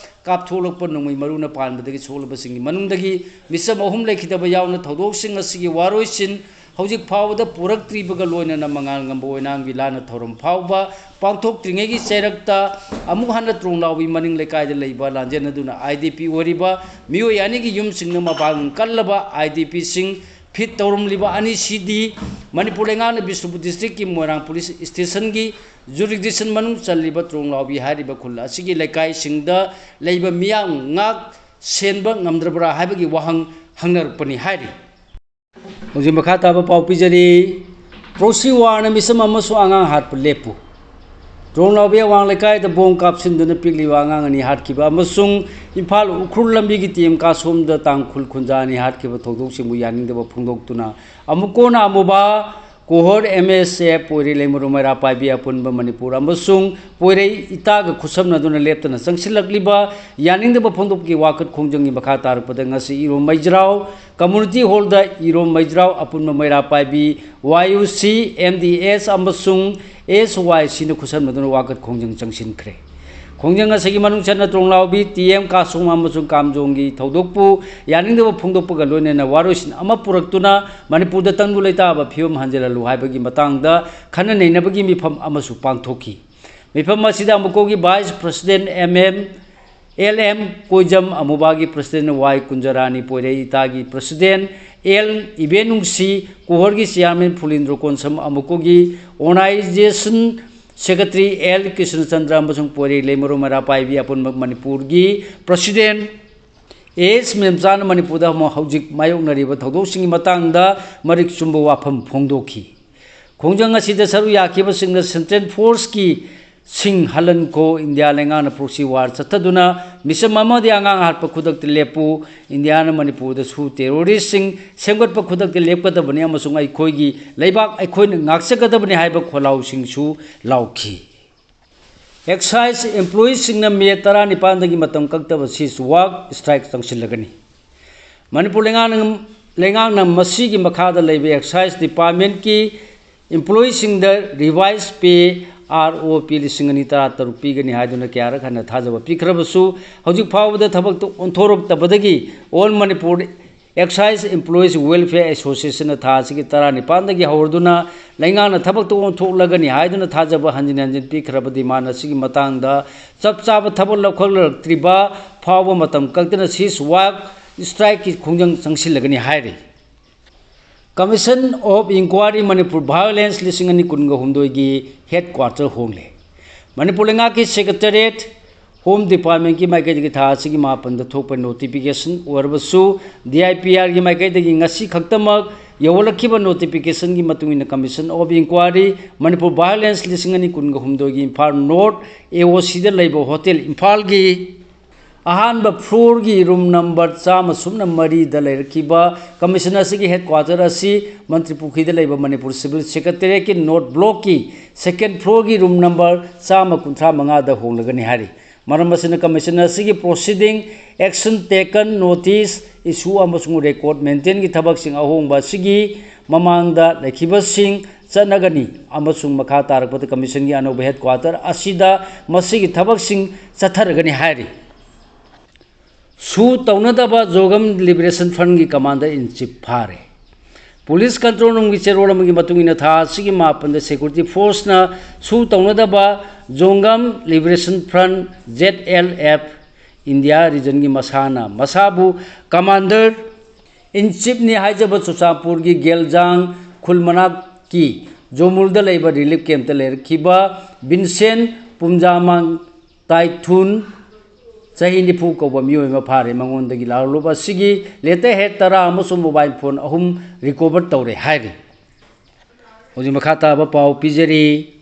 ꯀꯥꯞꯊꯣꯛꯂꯛꯄ ꯅꯣꯡꯃꯩ ꯃꯔꯨꯅ ꯄꯥꯟꯕꯗꯒꯤ ꯁꯣꯛꯂꯕꯁꯤꯡꯒꯤ ꯃꯅꯨꯡꯗꯒꯤ ꯃꯤꯆꯝ ꯑꯍꯨꯝ ꯂꯩꯈꯤꯗꯕ ꯌꯥꯎꯅ ꯊꯧꯗꯣꯛꯁꯤꯡ ꯑꯁꯤꯒꯤ ꯋꯥꯔꯣꯏꯁꯤꯟ ꯍꯧꯖꯤꯛ ꯐꯥꯎꯕꯗ ꯄꯨꯔꯛꯇ꯭ꯔꯤꯕꯒ ꯂꯣꯏꯅꯅ ꯃꯉꯥꯜ ꯉꯝꯕ ꯑꯣꯏꯅꯥꯝꯒꯤ ꯂꯥꯟꯅ ꯊꯧꯔꯝ ꯐꯥꯎꯕ ꯄꯥꯡꯊꯣꯛꯇ꯭ꯔꯤꯉꯩꯒꯤ ꯆꯩꯔꯛꯇ ꯑꯃꯨꯛ ꯍꯟꯅ ꯇ꯭ꯔꯣꯡꯂꯥꯎꯕꯤ ꯃꯅꯤꯡ ꯂꯩꯀꯥꯏꯗ ꯂꯩꯕ ꯂꯥꯟꯖꯦꯟꯅꯗꯨꯅ ꯑꯥꯏ ꯗꯤ ꯄꯤ ꯑꯣꯏꯔꯤꯕ ꯃꯤꯑꯣꯏ ꯑꯅꯤꯒꯤ ꯌꯨꯝꯁꯤꯡꯅ ꯃꯄꯥꯡꯒꯜ ꯀꯜꯂꯕ ꯑꯥꯏ ꯗꯤ ꯄꯤꯁꯤꯡ ꯐꯤꯠ ꯇꯧꯔꯝꯂꯤꯕ ꯑꯅꯤꯁꯤꯗꯤ ꯃꯅꯤꯄꯨꯔ ꯂꯩꯉꯥꯛꯅ ꯕꯤꯁꯅꯨꯄꯨꯔ ꯗꯤꯁꯇ꯭ꯔꯤꯛꯀꯤ ꯃꯣꯏꯔꯥꯡ ꯄꯨꯂꯤꯁ ꯁ꯭ꯇꯦꯁꯟꯒꯤ ꯖꯨꯔꯤꯁꯗꯤꯛꯁꯟ ꯃꯅꯨꯡ ꯆꯜꯂꯤꯕ ꯇ꯭ꯔꯣꯡꯂꯥꯎꯕꯤ ꯍꯥꯏꯔꯤꯕ ꯈꯨꯜ ꯑꯁꯤꯒꯤ ꯂꯩꯀꯥꯏꯁꯤꯡꯗ ꯂꯩꯕ ꯃꯤꯌꯥꯝ ꯉꯥꯛ ꯁꯦꯟꯕ ꯉꯝꯗ꯭ꯔꯕ꯭ꯔꯥ ꯍꯥꯏꯕꯒꯤ ꯋꯥꯍꯪ ꯍꯪꯅꯔꯛꯄꯅꯤ ꯍꯥꯏꯔꯤ꯫ ꯍꯧꯖꯤꯛ ꯃꯈꯥ ꯇꯥꯕ ꯄꯥꯎ ꯄꯤꯖꯔꯤ꯫ ꯄ꯭ꯔꯣꯛꯁꯤ ꯋꯥꯔꯅ ꯃꯤꯆꯝ ꯑꯃꯁꯨꯡ ꯑꯉꯥꯡ ꯍꯥꯠꯄ ꯂꯦꯞꯄꯨ꯫ ꯇ꯭ꯔꯣꯡꯂꯥꯎꯕꯤ ꯑꯋꯥꯡ ꯂꯩꯀꯥꯏꯗ ꯕꯣꯝ ꯀꯥꯞꯁꯤꯟꯗꯨꯅ ꯄꯤꯛꯂꯤꯕ ꯑꯉꯥꯡ ꯑꯅꯤ ꯍꯥꯠꯈꯤꯕ ꯑꯃꯁꯨꯡ ꯏꯝꯐꯥꯜ ꯎꯈ꯭ꯔꯨꯜ ꯂꯝꯕꯤꯒꯤ ꯇꯤ ꯑꯦꯝ ꯀꯥꯁꯣꯝꯗ ꯇꯥꯡꯈꯨꯜ ꯈꯨꯟꯖꯥ ꯑꯅꯤ ꯍꯥꯠꯈꯤꯕ ꯊꯧꯗꯣꯛꯁꯤꯡꯕꯨ ꯌꯥꯅꯤꯡꯗꯕ ꯐꯣꯡꯗꯣꯛꯇꯨꯅ ꯑꯃꯨꯛ ꯀꯣꯟꯅ ꯑꯃꯨꯕꯥ, ꯀꯣꯍꯣꯔ, ꯑꯦꯝ ꯑꯦꯁ ꯑꯦꯐ, ꯄꯣꯏꯔꯩ ꯂꯩꯃꯔꯨ ꯃꯩꯔꯥ ꯄꯥꯏꯕꯤ ꯑꯄꯨꯟꯕ ꯃꯅꯤꯄꯨꯔ ꯑꯃꯁꯨꯡ ꯄꯣꯏꯔꯩ ꯏꯇꯥꯒ ꯈꯨꯠꯁꯝꯅꯗꯨꯅ ꯂꯦꯞꯇꯅ ꯆꯪꯁꯤꯜꯂꯛꯂꯤꯕ ꯌꯥꯅꯤꯡꯗꯕ ꯐꯣꯡꯗꯣꯛꯄꯒꯤ ꯋꯥꯀꯠ ꯈꯣꯡꯖꯪꯒꯤ ꯃꯈꯥ ꯇꯥꯔꯛꯄꯗ ꯉꯁꯤ ꯏꯔꯣꯝ ꯃꯩꯖ꯭ꯔꯥꯎ ꯀꯝꯃꯨꯅꯤꯇꯤ ꯍꯣꯜꯗ ꯏꯔꯣꯝ ꯃꯩꯖ꯭ꯔꯥꯎ ꯑꯄꯨꯟꯕ ꯃꯩꯔꯥ ꯄꯥꯏꯕꯤ, ꯋꯥꯏ ꯌꯨ ꯁꯤ, ꯑꯦꯝ ꯗꯤ ꯑꯦꯁ ꯑꯃꯁꯨꯡ ꯑꯦꯁ ꯋꯥꯏ ꯁꯤꯅ ꯈꯨꯠꯁꯝꯅꯗꯨꯅ ꯋꯥꯀꯠ ꯈꯣꯡꯖꯪ ꯆꯪꯁꯤꯟꯈ꯭ꯔꯦ꯫ ꯈꯣꯡꯖꯪ ꯑꯁꯤꯒꯤ ꯃꯅꯨꯡ ꯆꯟꯅ ꯇ꯭ꯔꯣꯡꯂꯥꯎꯕꯤ, ꯇꯤ ꯑꯦꯝ ꯀꯥꯁꯣꯡ ꯑꯃꯁꯨꯡ ꯀꯥꯝꯖꯣꯡꯒꯤ ꯊꯧꯗꯣꯛꯄꯨ ꯌꯥꯅꯤꯡꯗꯕ ꯐꯣꯡꯗꯣꯛꯄꯒ ꯂꯣꯏꯅꯅ ꯋꯥꯔꯣꯏꯁꯤꯟ ꯑꯃ ꯄꯨꯔꯛꯇꯨꯅ ꯃꯅꯤꯄꯨꯔꯗ ꯇꯪꯗꯨ ꯂꯩꯇꯥꯕ ꯐꯤꯕꯝ ꯍꯟꯖꯤꯜꯍꯜꯂꯨ ꯍꯥꯏꯕꯒꯤ ꯃꯇꯥꯡꯗ ꯈꯟꯅ ꯅꯩꯅꯕꯒꯤ ꯃꯤꯐꯝ ꯑꯃꯁꯨ ꯄꯥꯡꯊꯣꯛꯈꯤ꯫ ꯃꯤꯐꯝ ꯑꯁꯤꯗ ꯑꯃꯨꯛꯀꯧꯒꯤ vice president M M L M Koijam, ꯑꯃꯨꯕꯥꯒꯤ ꯄ꯭ꯔꯁꯤꯗꯦꯟ ꯋꯥꯏ ꯀꯨꯟꯖꯔꯥꯅꯤ, ꯄꯣꯏꯔꯩ ꯏꯇꯥꯒꯤ ꯄ꯭ꯔꯁꯤꯗꯦꯟ ꯑꯦꯜ ꯏꯕꯦꯟꯅꯨꯡꯁꯤ, ꯀꯣꯍꯣꯔꯒꯤ ꯆꯤꯌꯥꯔꯃꯦꯟ ꯐꯨꯂꯤꯟꯗ꯭ꯔꯣ ꯀꯣꯟꯁꯝ, ꯑꯃꯨꯛꯀꯧꯒꯤ ꯑꯣꯔꯒꯅꯥꯏꯖꯦꯁꯟ ꯁꯦꯀ꯭ꯔꯦꯇꯔꯤ ꯑꯦꯜ ꯀ꯭ꯔꯤꯁꯅꯆꯟꯗ꯭ꯔ ꯑꯃꯁꯨꯡ ꯄꯣꯏꯔꯩ ꯂꯩꯃꯔꯨ ꯃꯩꯔꯥ ꯄꯥꯏꯕꯤ ꯑꯄꯨꯟꯕ ꯃꯅꯤꯄꯨꯔꯒꯤ ꯄ꯭ꯔꯁꯤꯗꯦꯟ ꯑꯦꯁ ꯃꯦꯝꯆꯥꯅ ꯃꯅꯤꯄꯨꯔꯗ ꯍꯧꯖꯤꯛ ꯃꯥꯌꯣꯛꯅꯔꯤꯕ ꯊꯧꯗꯣꯛꯁꯤꯡꯒꯤ ꯃꯇꯥꯡꯗ ꯃꯔꯤꯛ ꯆꯨꯝꯕ ꯋꯥꯐꯝ ꯐꯣꯡꯗꯣꯛꯈꯤ꯫ ꯈꯣꯡꯖꯪ ꯑꯁꯤꯗ ꯁꯔꯨꯛ ꯌꯥꯈꯤꯕꯁꯤꯡꯅ ꯁꯦꯟꯇ꯭ꯔꯦꯜ ꯐꯣꯔꯁꯀꯤ ꯁꯤꯡ ꯍꯜꯍꯟꯈꯣ꯫ ꯏꯟꯗꯤꯌꯥ ꯂꯩꯉꯥꯛꯅ proxy war ꯆꯠꯊꯗꯨꯅ ꯃꯤꯆꯝ ꯑꯃꯗꯤ ꯑꯉꯥꯡ ꯍꯥꯠꯄ ꯈꯨꯗꯛꯇ ꯂꯦꯞꯄꯨ꯫ ꯏꯟꯗꯤꯌꯥꯅ ꯃꯅꯤꯄꯨꯔꯗꯁꯨ terroristꯁꯤꯡ ꯁꯦꯝꯒꯠꯄ ꯈꯨꯗꯛꯇ ꯂꯦꯞꯀꯗꯕꯅꯤ ꯑꯃꯁꯨꯡ ꯑꯩꯈꯣꯏꯒꯤ ꯂꯩꯕꯥꯛ ꯑꯩꯈꯣꯏꯅ ꯉꯥꯛꯆꯒꯗꯕꯅꯤ ꯍꯥꯏꯕ ꯈꯣꯜꯂꯥꯎꯁꯤꯡꯁꯨ ꯂꯥꯎꯈꯤ꯫ Excise employeeꯁꯤꯡꯅ ꯃꯦ ꯇꯔꯥꯅꯤꯄꯥꯟꯗꯒꯤ ꯃꯇꯝ ꯀꯛꯇꯕ cease work strike ꯆꯪꯁꯤꯜꯂꯒꯅꯤ꯫ ꯃꯅꯤꯄꯨꯔ ꯂꯩꯉꯥꯛꯅ, ꯂꯩꯉꯥꯛꯅ ꯃꯁꯤꯒꯤ ꯃꯈꯥꯗ ꯂꯩꯕ Excise Departmentꯀꯤ employeeꯁꯤꯡꯗ revise pay, ROP ꯂꯤꯁꯤꯡ ꯑꯅꯤ ꯇꯔꯥꯇꯔꯨꯛ ꯄꯤꯒꯅꯤ ꯍꯥꯏꯗꯨꯅ ꯀꯌꯥꯔꯛ ꯍꯟꯅ ꯊꯥꯖꯕ ꯄꯤꯈ꯭ꯔꯕꯁꯨ, ꯍꯧꯖꯤꯛ ꯐꯥꯎꯕꯗ ꯊꯕꯛꯇ ꯑꯣꯟꯊꯣꯔꯛꯇꯕꯗꯒꯤ All Manipur Excise Employees Welfare Associationꯅ ꯊꯥ ꯑꯁꯤꯒꯤ ꯇꯔꯥꯅꯤꯄꯥꯟꯗꯒꯤ ꯍꯧꯔꯗꯨꯅ ꯂꯩꯉꯥꯛꯅ ꯊꯕꯛꯇ ꯑꯣꯟꯊꯣꯛꯂꯒꯅꯤ ꯍꯥꯏꯗꯨꯅ ꯊꯥꯖꯕ ꯍꯟꯖꯤꯟ ꯍꯟꯖꯤꯟ ꯄꯤꯈ꯭ꯔꯕ demand ꯑꯁꯤꯒꯤ ꯃꯇꯥꯡꯗ ꯆꯞ ꯆꯥꯕ ꯊꯕꯛ ꯂꯧꯈꯠꯂꯛꯇ꯭ꯔꯤꯕ ꯐꯥꯎꯕ ꯃꯇꯝ ꯀꯛꯇꯅ cease work strikeꯀꯤ ꯈꯣꯡꯖꯪ ꯆꯪꯁꯤꯜꯂꯒꯅꯤ ꯍꯥꯏꯔꯤ꯫ Commission of Inquiry Manipur Violence ꯂꯤꯁꯤꯡ ꯑꯅꯤ ꯀꯨꯟꯒ ꯍꯨꯝꯗꯣꯏꯒꯤ headquarter ꯍꯣꯡꯂꯦ꯫ ꯃꯅꯤꯄꯨꯔ ꯂꯩꯉꯥꯛꯀꯤ Secretariat, Home Departmentꯀꯤ ꯃꯥꯏꯀꯩꯗꯒꯤ ꯊꯥ ꯑꯁꯤꯒꯤ ꯃꯥꯄꯟꯗ ꯊꯣꯛꯄ notification ꯑꯣꯏꯔꯕꯁꯨ, DIPRꯒꯤ ꯃꯥꯏꯀꯩꯗꯒꯤ ꯉꯁꯤ ꯈꯛꯇꯃꯛ ꯌꯧꯍꯜꯂꯛꯈꯤꯕ notificationꯒꯤ ꯃꯇꯨꯡ ꯏꯟꯅ Commission of Inquiry Manipur Violence ꯂꯤꯁꯤꯡ ꯑꯅꯤ ꯀꯨꯟꯒ ꯍꯨꯝꯗꯣꯏꯒꯤ ꯏꯝꯐꯥꯜ North AOCꯗ ꯂꯩꯕ hotel ꯏꯝꯐꯥꯜꯒꯤ ꯑꯍꯥꯟꯕ floorꯒꯤ room number ꯆꯥꯝꯃ ꯁꯨꯞꯅ ꯃꯔꯤꯗ ꯂꯩꯔꯛꯈꯤꯕ commission ꯑꯁꯤꯒꯤ headquarter ꯑꯁꯤ ꯃꯟꯇ꯭ꯔꯤ ꯄꯨꯈ꯭ꯔꯤꯗ ꯂꯩꯕ Manipur Civil Secretariatꯀꯤ North Blockꯀꯤ second floorꯒꯤ room number ꯆꯥꯝꯃ ꯀꯨꯟꯊ꯭ꯔꯥ ꯃꯉꯥꯗ ꯍꯣꯡꯂꯒꯅꯤ ꯍꯥꯏꯔꯤ꯫ ꯃꯔꯝ ꯑꯁꯤꯅ commission ꯑꯁꯤꯒꯤ proceeding, action taken, notice issue ꯑꯃꯁꯨꯡ record maintainꯒꯤ ꯊꯕꯛꯁꯤꯡ ꯑꯍꯣꯡꯕ ꯑꯁꯤꯒꯤ ꯃꯃꯥꯡꯗ ꯂꯩꯈꯤꯕꯁꯤꯡ ꯆꯠꯅꯒꯅꯤ ꯑꯃꯁꯨꯡ ꯃꯈꯥ ꯇꯥꯔꯛꯄꯗ commissionꯒꯤ ꯑꯅꯧꯕ headquarter ꯑꯁꯤꯗ ꯃꯁꯤꯒꯤ ꯊꯕꯛꯁꯤꯡ ꯆꯠꯊꯔꯒꯅꯤ ꯍꯥꯏꯔꯤ꯫ Sue ꯇꯧꯅꯗꯕ Zogam Liberation Frontꯀꯤ commander in chief ꯐꯥꯔꯦ꯫ Police control roomꯒꯤ ꯆꯦꯔꯣꯜ ꯑꯃꯒꯤ ꯃꯇꯨꯡ ꯏꯟꯅ, ꯊꯥ ꯑꯁꯤꯒꯤ ꯃꯥꯄꯟꯗ security forceꯅ sue ꯇꯧꯅꯗꯕ Zogam Liberation Front, ZLF, India regionꯒꯤ ꯃꯁꯥꯅ ꯃꯁꯥꯕꯨ commander in chiefꯅꯤ ꯍꯥꯏꯖꯕ ꯆꯨꯔꯆꯥꯟꯄꯨꯔꯒꯤ ꯒꯦꯜꯖꯥꯡ ꯈꯨꯜ ꯃꯅꯥꯛꯀꯤ ꯖꯣꯃꯨꯜꯗ ꯂꯩꯕ relief campꯇ ꯂꯩꯔꯛꯈꯤꯕ ꯚꯤꯟꯁꯦꯟ ꯄꯨꯝꯖꯥꯃꯥꯡ ꯇꯥꯏꯊꯨꯟ, ꯆꯍꯤ ꯅꯤꯐꯨ ꯀꯧꯕ ꯃꯤꯑꯣꯏ ꯑꯃ ꯐꯥꯔꯦ꯫ ꯃꯉꯣꯟꯗꯒꯤ ꯂꯥꯜꯂꯣꯟ ꯑꯁꯤꯒꯤ letterhead ꯇꯔꯥ ꯑꯃꯁꯨꯡ mobile phone ꯑꯍꯨꯝ recover ꯇꯧꯔꯦ ꯍꯥꯏꯔꯤ꯫ ꯍꯧꯖꯤꯛ ꯃꯈꯥ ꯇꯥꯕ ꯄꯥꯎ ꯄꯤꯖꯔꯤ꯫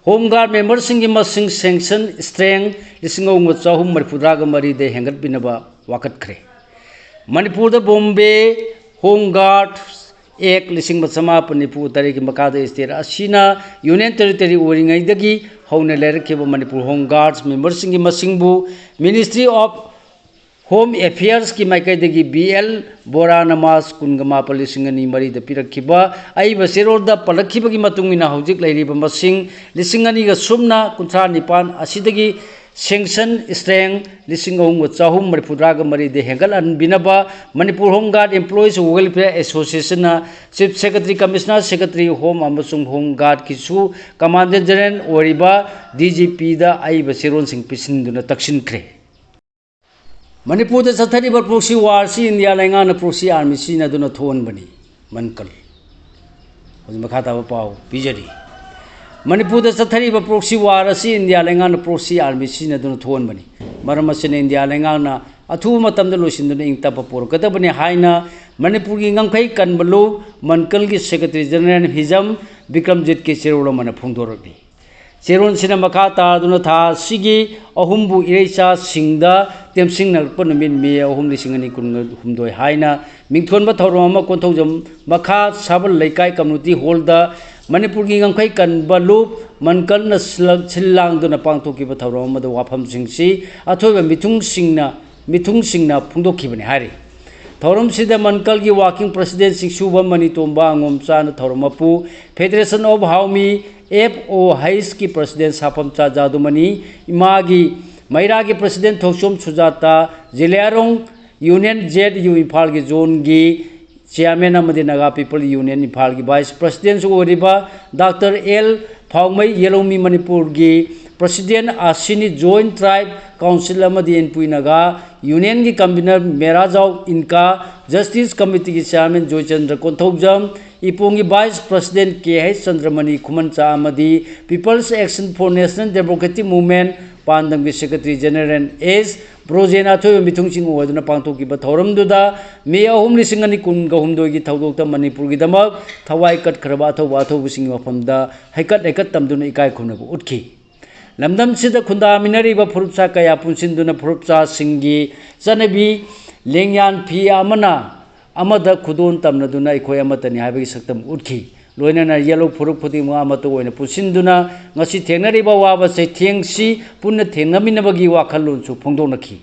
Home Guard memberꯁꯤꯡꯒꯤ ꯃꯁꯤꯡ, sanction strength, ꯂꯤꯁꯤꯡ ꯑꯍꯨꯝꯒ ꯆꯍꯨꯝ ꯃꯔꯤꯐꯨꯇꯔꯥꯒ ꯃꯔꯤꯗ ꯍꯦꯟꯒꯠꯄꯤꯅꯕ ꯋꯥꯀꯠꯈ꯭ꯔꯦ꯫ ꯃꯅꯤꯄꯨꯔꯗ Bombay Home Guard Act ꯂꯤꯁꯤꯡ ꯑꯃ ꯆꯃꯥꯄꯟ ꯅꯤꯐꯨ ꯇꯔꯦꯠꯀꯤ ꯃꯈꯥꯗ state ꯑꯁꯤꯅ Union Territory ꯑꯣꯏꯔꯤꯉꯩꯗꯒꯤ ꯍꯧꯅ ꯂꯩꯔꯛꯈꯤꯕ Manipur Home Guards memberꯁꯤꯡꯒꯤ ꯃꯁꯤꯡꯕꯨ Ministry of Home Affairsꯀꯤ ꯃꯥꯏꯀꯩꯗꯒꯤ ꯕꯤ ꯑꯦꯜ ꯕꯣꯔꯥꯅ March ꯀꯨꯟꯒ ꯃꯥꯄꯟ, ꯂꯤꯁꯤꯡ ꯑꯅꯤ ꯃꯔꯤꯗ ꯄꯤꯔꯛꯈꯤꯕ ꯑꯏꯕ ꯆꯦꯔꯣꯜꯗ ꯄꯜꯂꯛꯈꯤꯕꯒꯤ ꯃꯇꯨꯡ ꯏꯟꯅ ꯍꯧꯖꯤꯛ ꯂꯩꯔꯤꯕ ꯃꯁꯤꯡ ꯂꯤꯁꯤꯡ ꯑꯅꯤꯒ ꯁꯨꯞꯅ ꯀꯨꯟꯊ꯭ꯔꯥ ꯅꯤꯄꯥꯟ ꯑꯁꯤꯗꯒꯤ sanction strength ꯂꯤꯁꯤꯡ ꯑꯍꯨꯝꯒ ꯆꯍꯨꯝ ꯃꯔꯤꯐꯨꯇꯔꯥꯒ ꯃꯔꯤꯗ ꯍꯦꯟꯒꯠꯍꯟꯕꯤꯅꯕ Manipur Home Guard Employees Welfare Associationꯅ Chief Secretary, Commissioner Secretary Home ꯑꯃꯁꯨꯡ Home Guardꯀꯤꯁꯨ Commandant General ꯑꯣꯏꯔꯤꯕ ꯗꯤ ꯖꯤ ꯄꯤꯗ ꯑꯏꯕ ꯆꯦꯔꯣꯜꯁꯤꯡ ꯄꯤꯁꯤꯟꯗꯨꯅ ꯇꯛꯁꯤꯟꯈ꯭ꯔꯦ꯫ ꯃꯅꯤꯄꯨꯔꯗ ꯆꯠꯊꯔꯤꯕ proxy war ꯑꯁꯤ ꯏꯟꯗꯤꯌꯥ ꯂꯩꯉꯥꯛꯅ proxy army ꯁꯤꯖꯤꯟꯅꯗꯨꯅ ꯊꯣꯛꯍꯟꯕꯅꯤ꯫ ꯃꯟꯀꯜ꯫ ꯍꯧꯖꯤꯛ ꯃꯈꯥ ꯇꯥꯕ ꯄꯥꯎ ꯄꯤꯖꯔꯤ꯫ ꯃꯅꯤꯄꯨꯔꯗ ꯆꯠꯊꯔꯤꯕ proxy war ꯑꯁꯤ ꯏꯟꯗꯤꯌꯥ ꯂꯩꯉꯥꯛꯅ proxy army ꯁꯤꯖꯤꯟꯅꯗꯨꯅ ꯊꯣꯛꯍꯟꯕꯅꯤ꯫ ꯃꯔꯝ ꯑꯁꯤꯅ ꯏꯟꯗꯤꯌꯥ ꯂꯩꯉꯥꯛꯅ ꯑꯊꯨꯕ ꯃꯇꯝꯗ ꯂꯣꯏꯁꯤꯟꯗꯨꯅ ꯏꯪ ꯇꯞꯄ ꯄꯨꯔꯛꯀꯗꯕꯅꯤ ꯍꯥꯏꯅ ꯃꯅꯤꯄꯨꯔꯒꯤ ꯉꯝꯈꯩ ꯀꯟꯕ ꯂꯨꯞ ꯃꯟꯀꯜꯒꯤ Secretary General ꯍꯤꯖꯝ ꯕꯤꯀ꯭ꯔꯝꯖꯤꯠꯀꯤ ꯆꯦꯔꯣꯜ ꯑꯃꯅ ꯐꯣꯡꯗꯣꯔꯛꯂꯤ꯫ ꯆꯦꯔꯣꯜꯁꯤꯅ ꯃꯈꯥ ꯇꯥꯗꯨꯅ ꯊꯥ ꯑꯁꯤꯒꯤ ꯑꯍꯨꯝꯕꯨ ꯏꯔꯩꯆꯥꯁꯤꯡꯗ ꯇꯦꯝꯁꯤꯡꯅꯔꯛꯄ ꯅꯨꯃꯤꯠ, ꯃꯦ ꯑꯍꯨꯝ, ꯂꯤꯁꯤꯡ ꯑꯅꯤ ꯀꯨꯟꯍꯨꯝꯗꯣꯏ ꯍꯥꯏꯅ ꯃꯤꯡꯊꯣꯟꯕ ꯊꯧꯔꯝ ꯑꯃ ꯀꯣꯟꯊꯧꯖꯝ ꯃꯈꯥ ꯁꯥꯕꯜ ꯂꯩꯀꯥꯏ community hallꯗ ꯃꯅꯤꯄꯨꯔꯒꯤ ꯉꯝꯈꯩ ꯀꯟꯕ ꯂꯨꯞ ꯃꯟꯀꯜꯅ ꯁꯤꯜꯂꯛ-, ꯁꯤꯜ ꯂꯥꯡꯗꯨꯅ ꯄꯥꯡꯊꯣꯛꯈꯤꯕ ꯊꯧꯔꯝ ꯑꯃꯗ ꯋꯥꯐꯝꯁꯤꯡꯁꯤ ꯑꯊꯣꯏꯕ ꯃꯤꯊꯨꯡꯁꯤꯡꯅ, ꯃꯤꯊꯨꯡꯁꯤꯡꯅ ꯐꯣꯡꯗꯣꯛꯈꯤꯕꯅꯤ ꯍꯥꯏꯔꯤ꯫ ꯊꯧꯔꯝꯁꯤꯗ ꯃꯟꯀꯜꯒꯤ working president ꯆꯤꯡꯁꯨꯕꯝ ꯃꯅꯤꯇꯣꯝꯕ ꯑꯉꯣꯝꯆꯥꯅ ꯊꯧꯔꯝ ꯃꯄꯨ, Federation of Haomi, F O ꯍꯩꯆꯀꯤ president ꯁꯥꯐꯝꯆꯥ ꯖꯥꯗꯨꯃꯅꯤ, ꯏꯃꯥꯒꯤ ꯃꯩꯔꯥꯒꯤ president ꯊꯣꯛꯆꯣꯝ ꯁꯨꯖꯥꯇꯥ, ꯖꯤꯂꯤꯌꯥꯔꯣꯡ Union, ꯖꯦꯠ ꯌꯨ ꯏꯝꯐꯥꯜꯒꯤ zoneꯒꯤ chairman ꯑꯃꯗꯤ Naga People Union ꯏꯝꯐꯥꯜꯒꯤ vice presidentꯁꯨ ꯑꯣꯏꯔꯤꯕ Doctor ꯑꯦꯜ ꯐꯥꯎꯃꯩ, ꯌꯦꯂꯧꯃꯤ ꯃꯅꯤꯄꯨꯔꯒꯤ president ꯑꯁꯤꯅꯤ, Joint Tribe Council ꯑꯃꯗꯤ ꯏꯟꯄꯨꯏ ꯅꯥꯒꯥ Unionꯒꯤ convener ꯃꯦꯔꯥꯖꯥꯎ ꯏꯟꯀꯥ, Justice Committeeꯒꯤ chairman ꯖꯣꯏꯆꯟꯗ꯭ꯔ ꯀꯣꯟꯊꯧꯖꯝ, ꯏꯄꯣꯡꯒꯤ vice president K H Chandramani Khumancha ꯑꯃꯗꯤ People's Action for National Democratic Movement ꯄꯥꯟꯗꯝꯒꯤ Secretary General ꯑꯦꯁ ꯕ꯭ꯔꯣꯖꯦꯟ ꯑꯊꯣꯏꯕ ꯃꯤꯊꯨꯡꯁꯤꯡ ꯑꯣꯏꯗꯨꯅ ꯄꯥꯡꯊꯣꯛꯈꯤꯕ ꯊꯧꯔꯝꯗꯨꯗ ꯃꯦ ꯑꯍꯨꯝ ꯂꯤꯁꯤꯡ ꯑꯅꯤ ꯀꯨꯟꯒ ꯍꯨꯝꯗꯣꯏꯒꯤ ꯊꯧꯗꯣꯛꯇ ꯃꯅꯤꯄꯨꯔꯒꯤꯗꯃꯛ ꯊꯋꯥꯏ ꯀꯠꯈ꯭ꯔꯕ ꯑꯊꯧꯕ ꯑꯊꯧꯕꯁꯤꯡꯒꯤ ꯃꯐꯝꯗ ꯍꯩꯀꯠ ꯍꯩꯀꯠ ꯇꯝꯗꯨꯅ ꯏꯀꯥꯏ ꯈꯨꯝꯅꯕ ꯎꯠꯈꯤ꯫ ꯂꯝꯗꯝꯁꯤꯗ ꯈꯨꯟꯗꯥꯃꯤꯟꯅꯔꯤꯕ ꯐꯨꯔꯨꯞꯆꯥ ꯀꯌꯥ ꯄꯨꯟꯁꯤꯟꯗꯨꯅ ꯐꯨꯔꯨꯞꯆꯥꯁꯤꯡꯒꯤ ꯆꯠꯅꯕꯤ ꯂꯦꯡꯌꯥꯟ ꯐꯤ ꯑꯃꯅ ꯑꯃꯗ ꯈꯨꯗꯣꯜ ꯇꯝꯅꯗꯨꯅ ꯑꯩꯈꯣꯏ ꯑꯃꯠꯇꯅꯤ ꯍꯥꯏꯕꯒꯤ ꯁꯛꯇꯝ ꯎꯠꯈꯤ꯫ ꯂꯣꯏꯅꯅ ꯌꯦꯜꯍꯧ ꯐꯨꯔꯨꯞ ꯈꯨꯗꯤꯡꯃꯛ ꯑꯃꯠꯇ ꯑꯣꯏꯅ ꯄꯨꯟꯁꯤꯟꯗꯨꯅ ꯉꯁꯤ ꯊꯦꯡꯅꯔꯤꯕ ꯑꯋꯥꯕ ꯆꯩꯊꯦꯡꯁꯤ ꯄꯨꯟꯅ ꯊꯦꯡꯅꯃꯤꯟꯅꯕꯒꯤ ꯋꯥꯈꯜꯂꯣꯟꯁꯨ ꯐꯣꯡꯗꯣꯛꯅꯈꯤ꯫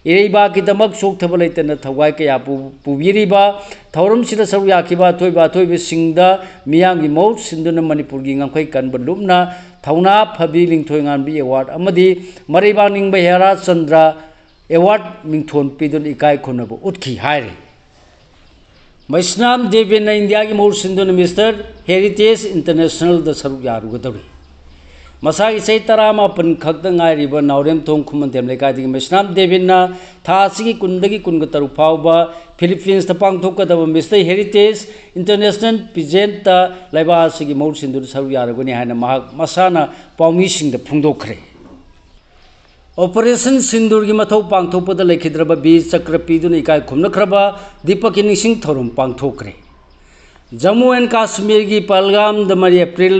ꯏꯔꯩꯕꯥꯛꯀꯤꯗꯃꯛ ꯆꯣꯛꯊꯕ ꯂꯩꯇꯅ ꯊꯧꯒꯥꯏ ꯀꯌꯥ ꯄꯨ-, ꯄꯨꯕꯤꯔꯤꯕ ꯊꯧꯔꯝꯁꯤꯗ ꯁꯔꯨꯛ ꯌꯥꯈꯤꯕ ꯑꯊꯣꯏꯕ ꯑꯊꯣꯏꯕꯁꯤꯡꯗ ꯃꯤꯌꯥꯝꯒꯤ ꯃꯍꯨꯠ ꯁꯤꯟꯗꯨꯅ ꯃꯅꯤꯄꯨꯔꯒꯤ ꯉꯝꯈꯩ ꯀꯟꯕ ꯂꯨꯞꯅ ꯊꯧꯅꯥ ꯐꯕꯤ ꯂꯤꯡꯊꯣꯏꯉꯥꯟꯕꯤ ꯑꯦꯋꯥꯔꯗ ꯑꯃꯗꯤ ꯃꯔꯩꯕꯥꯛ ꯅꯤꯡꯕ ꯍꯦꯔꯥ ꯆꯟꯗ꯭ꯔ ꯑꯦꯋꯥꯔꯗ ꯃꯤꯡꯊꯣꯟ ꯄꯤꯗꯨꯅ ꯏꯀꯥꯏ ꯈꯨꯝꯅꯕ ꯎꯠꯈꯤ ꯍꯥꯏꯔꯤ꯫ ꯃꯩꯁꯅꯥꯝ ꯗꯦꯕꯤꯟꯅ ꯏꯟꯗꯤꯌꯥꯒꯤ ꯃꯍꯨꯠ ꯁꯤꯟꯗꯨꯅ ꯃꯤꯁꯇꯔ ꯍꯦꯔꯤꯇꯦꯖ ꯏꯟꯇꯔꯅꯦꯁꯅꯦꯜꯗ ꯁꯔꯨꯛ ꯌꯥꯔꯨꯒꯗꯧꯔꯤ꯫ ꯃꯁꯥꯒꯤ ꯆꯍꯤ ꯇꯔꯥꯃꯥꯄꯟ ꯈꯛꯇ ꯉꯥꯏꯔꯤꯕ ꯅꯥꯎꯔꯦꯝꯊꯣꯡ ꯈꯨꯃꯟꯊꯦꯝ ꯂꯩꯀꯥꯏꯗꯒꯤ ꯃꯩꯁꯅꯥꯝ ꯗꯦꯕꯤꯟꯅ ꯊꯥ ꯑꯁꯤꯒꯤ ꯀꯨꯟꯗꯒꯤ ꯀꯨꯟꯒ ꯇꯔꯨꯛ ꯐꯥꯎꯕ ꯐꯤꯂꯤꯄꯤꯟꯁꯇ ꯄꯥꯡꯊꯣꯛꯀꯗꯕ ꯃꯤꯁꯇꯔ ꯍꯦꯔꯤꯇꯦꯖ ꯏꯟꯇꯔꯅꯦꯁꯅꯦꯜ ꯄꯤꯖꯦꯟꯠꯇ ꯂꯩꯕꯥꯛ ꯑꯁꯤꯒꯤ ꯃꯍꯨꯠ ꯁꯤꯟꯗꯨꯅ ꯁꯔꯨꯛ ꯌꯥꯔꯒꯅꯤ ꯍꯥꯏꯅ ꯃꯍꯥꯛ ꯃꯁꯥꯅ ꯄꯥꯎꯃꯤꯁꯤꯡꯗ ꯐꯣꯡꯗꯣꯛꯈ꯭ꯔꯦ꯫ ꯑꯣꯄꯔꯦꯁꯟ ꯁꯤꯟꯗꯨꯔꯒꯤ ꯃꯊꯧ ꯄꯥꯡꯊꯣꯛꯄꯗ ꯂꯩꯈꯤꯗ꯭ꯔꯕ ꯕꯤꯔ ꯆꯀ꯭ꯔ ꯄꯤꯗꯨꯅ ꯏꯀꯥꯏ ꯈꯨꯝꯅꯈ꯭ꯔꯕ ꯗꯤꯄꯛꯀꯤ ꯅꯤꯡꯁꯤꯡ ꯊꯧꯔꯝ ꯄꯥꯡꯊꯣꯛꯈ꯭ꯔꯦ꯫ ꯖꯝꯃꯨ ꯑꯦꯟ ꯀꯥꯁꯃꯤꯔꯒꯤ ꯄꯍꯜꯒꯥꯝꯗ ꯃꯔꯤ ꯑꯦꯄ꯭ꯔꯤꯜ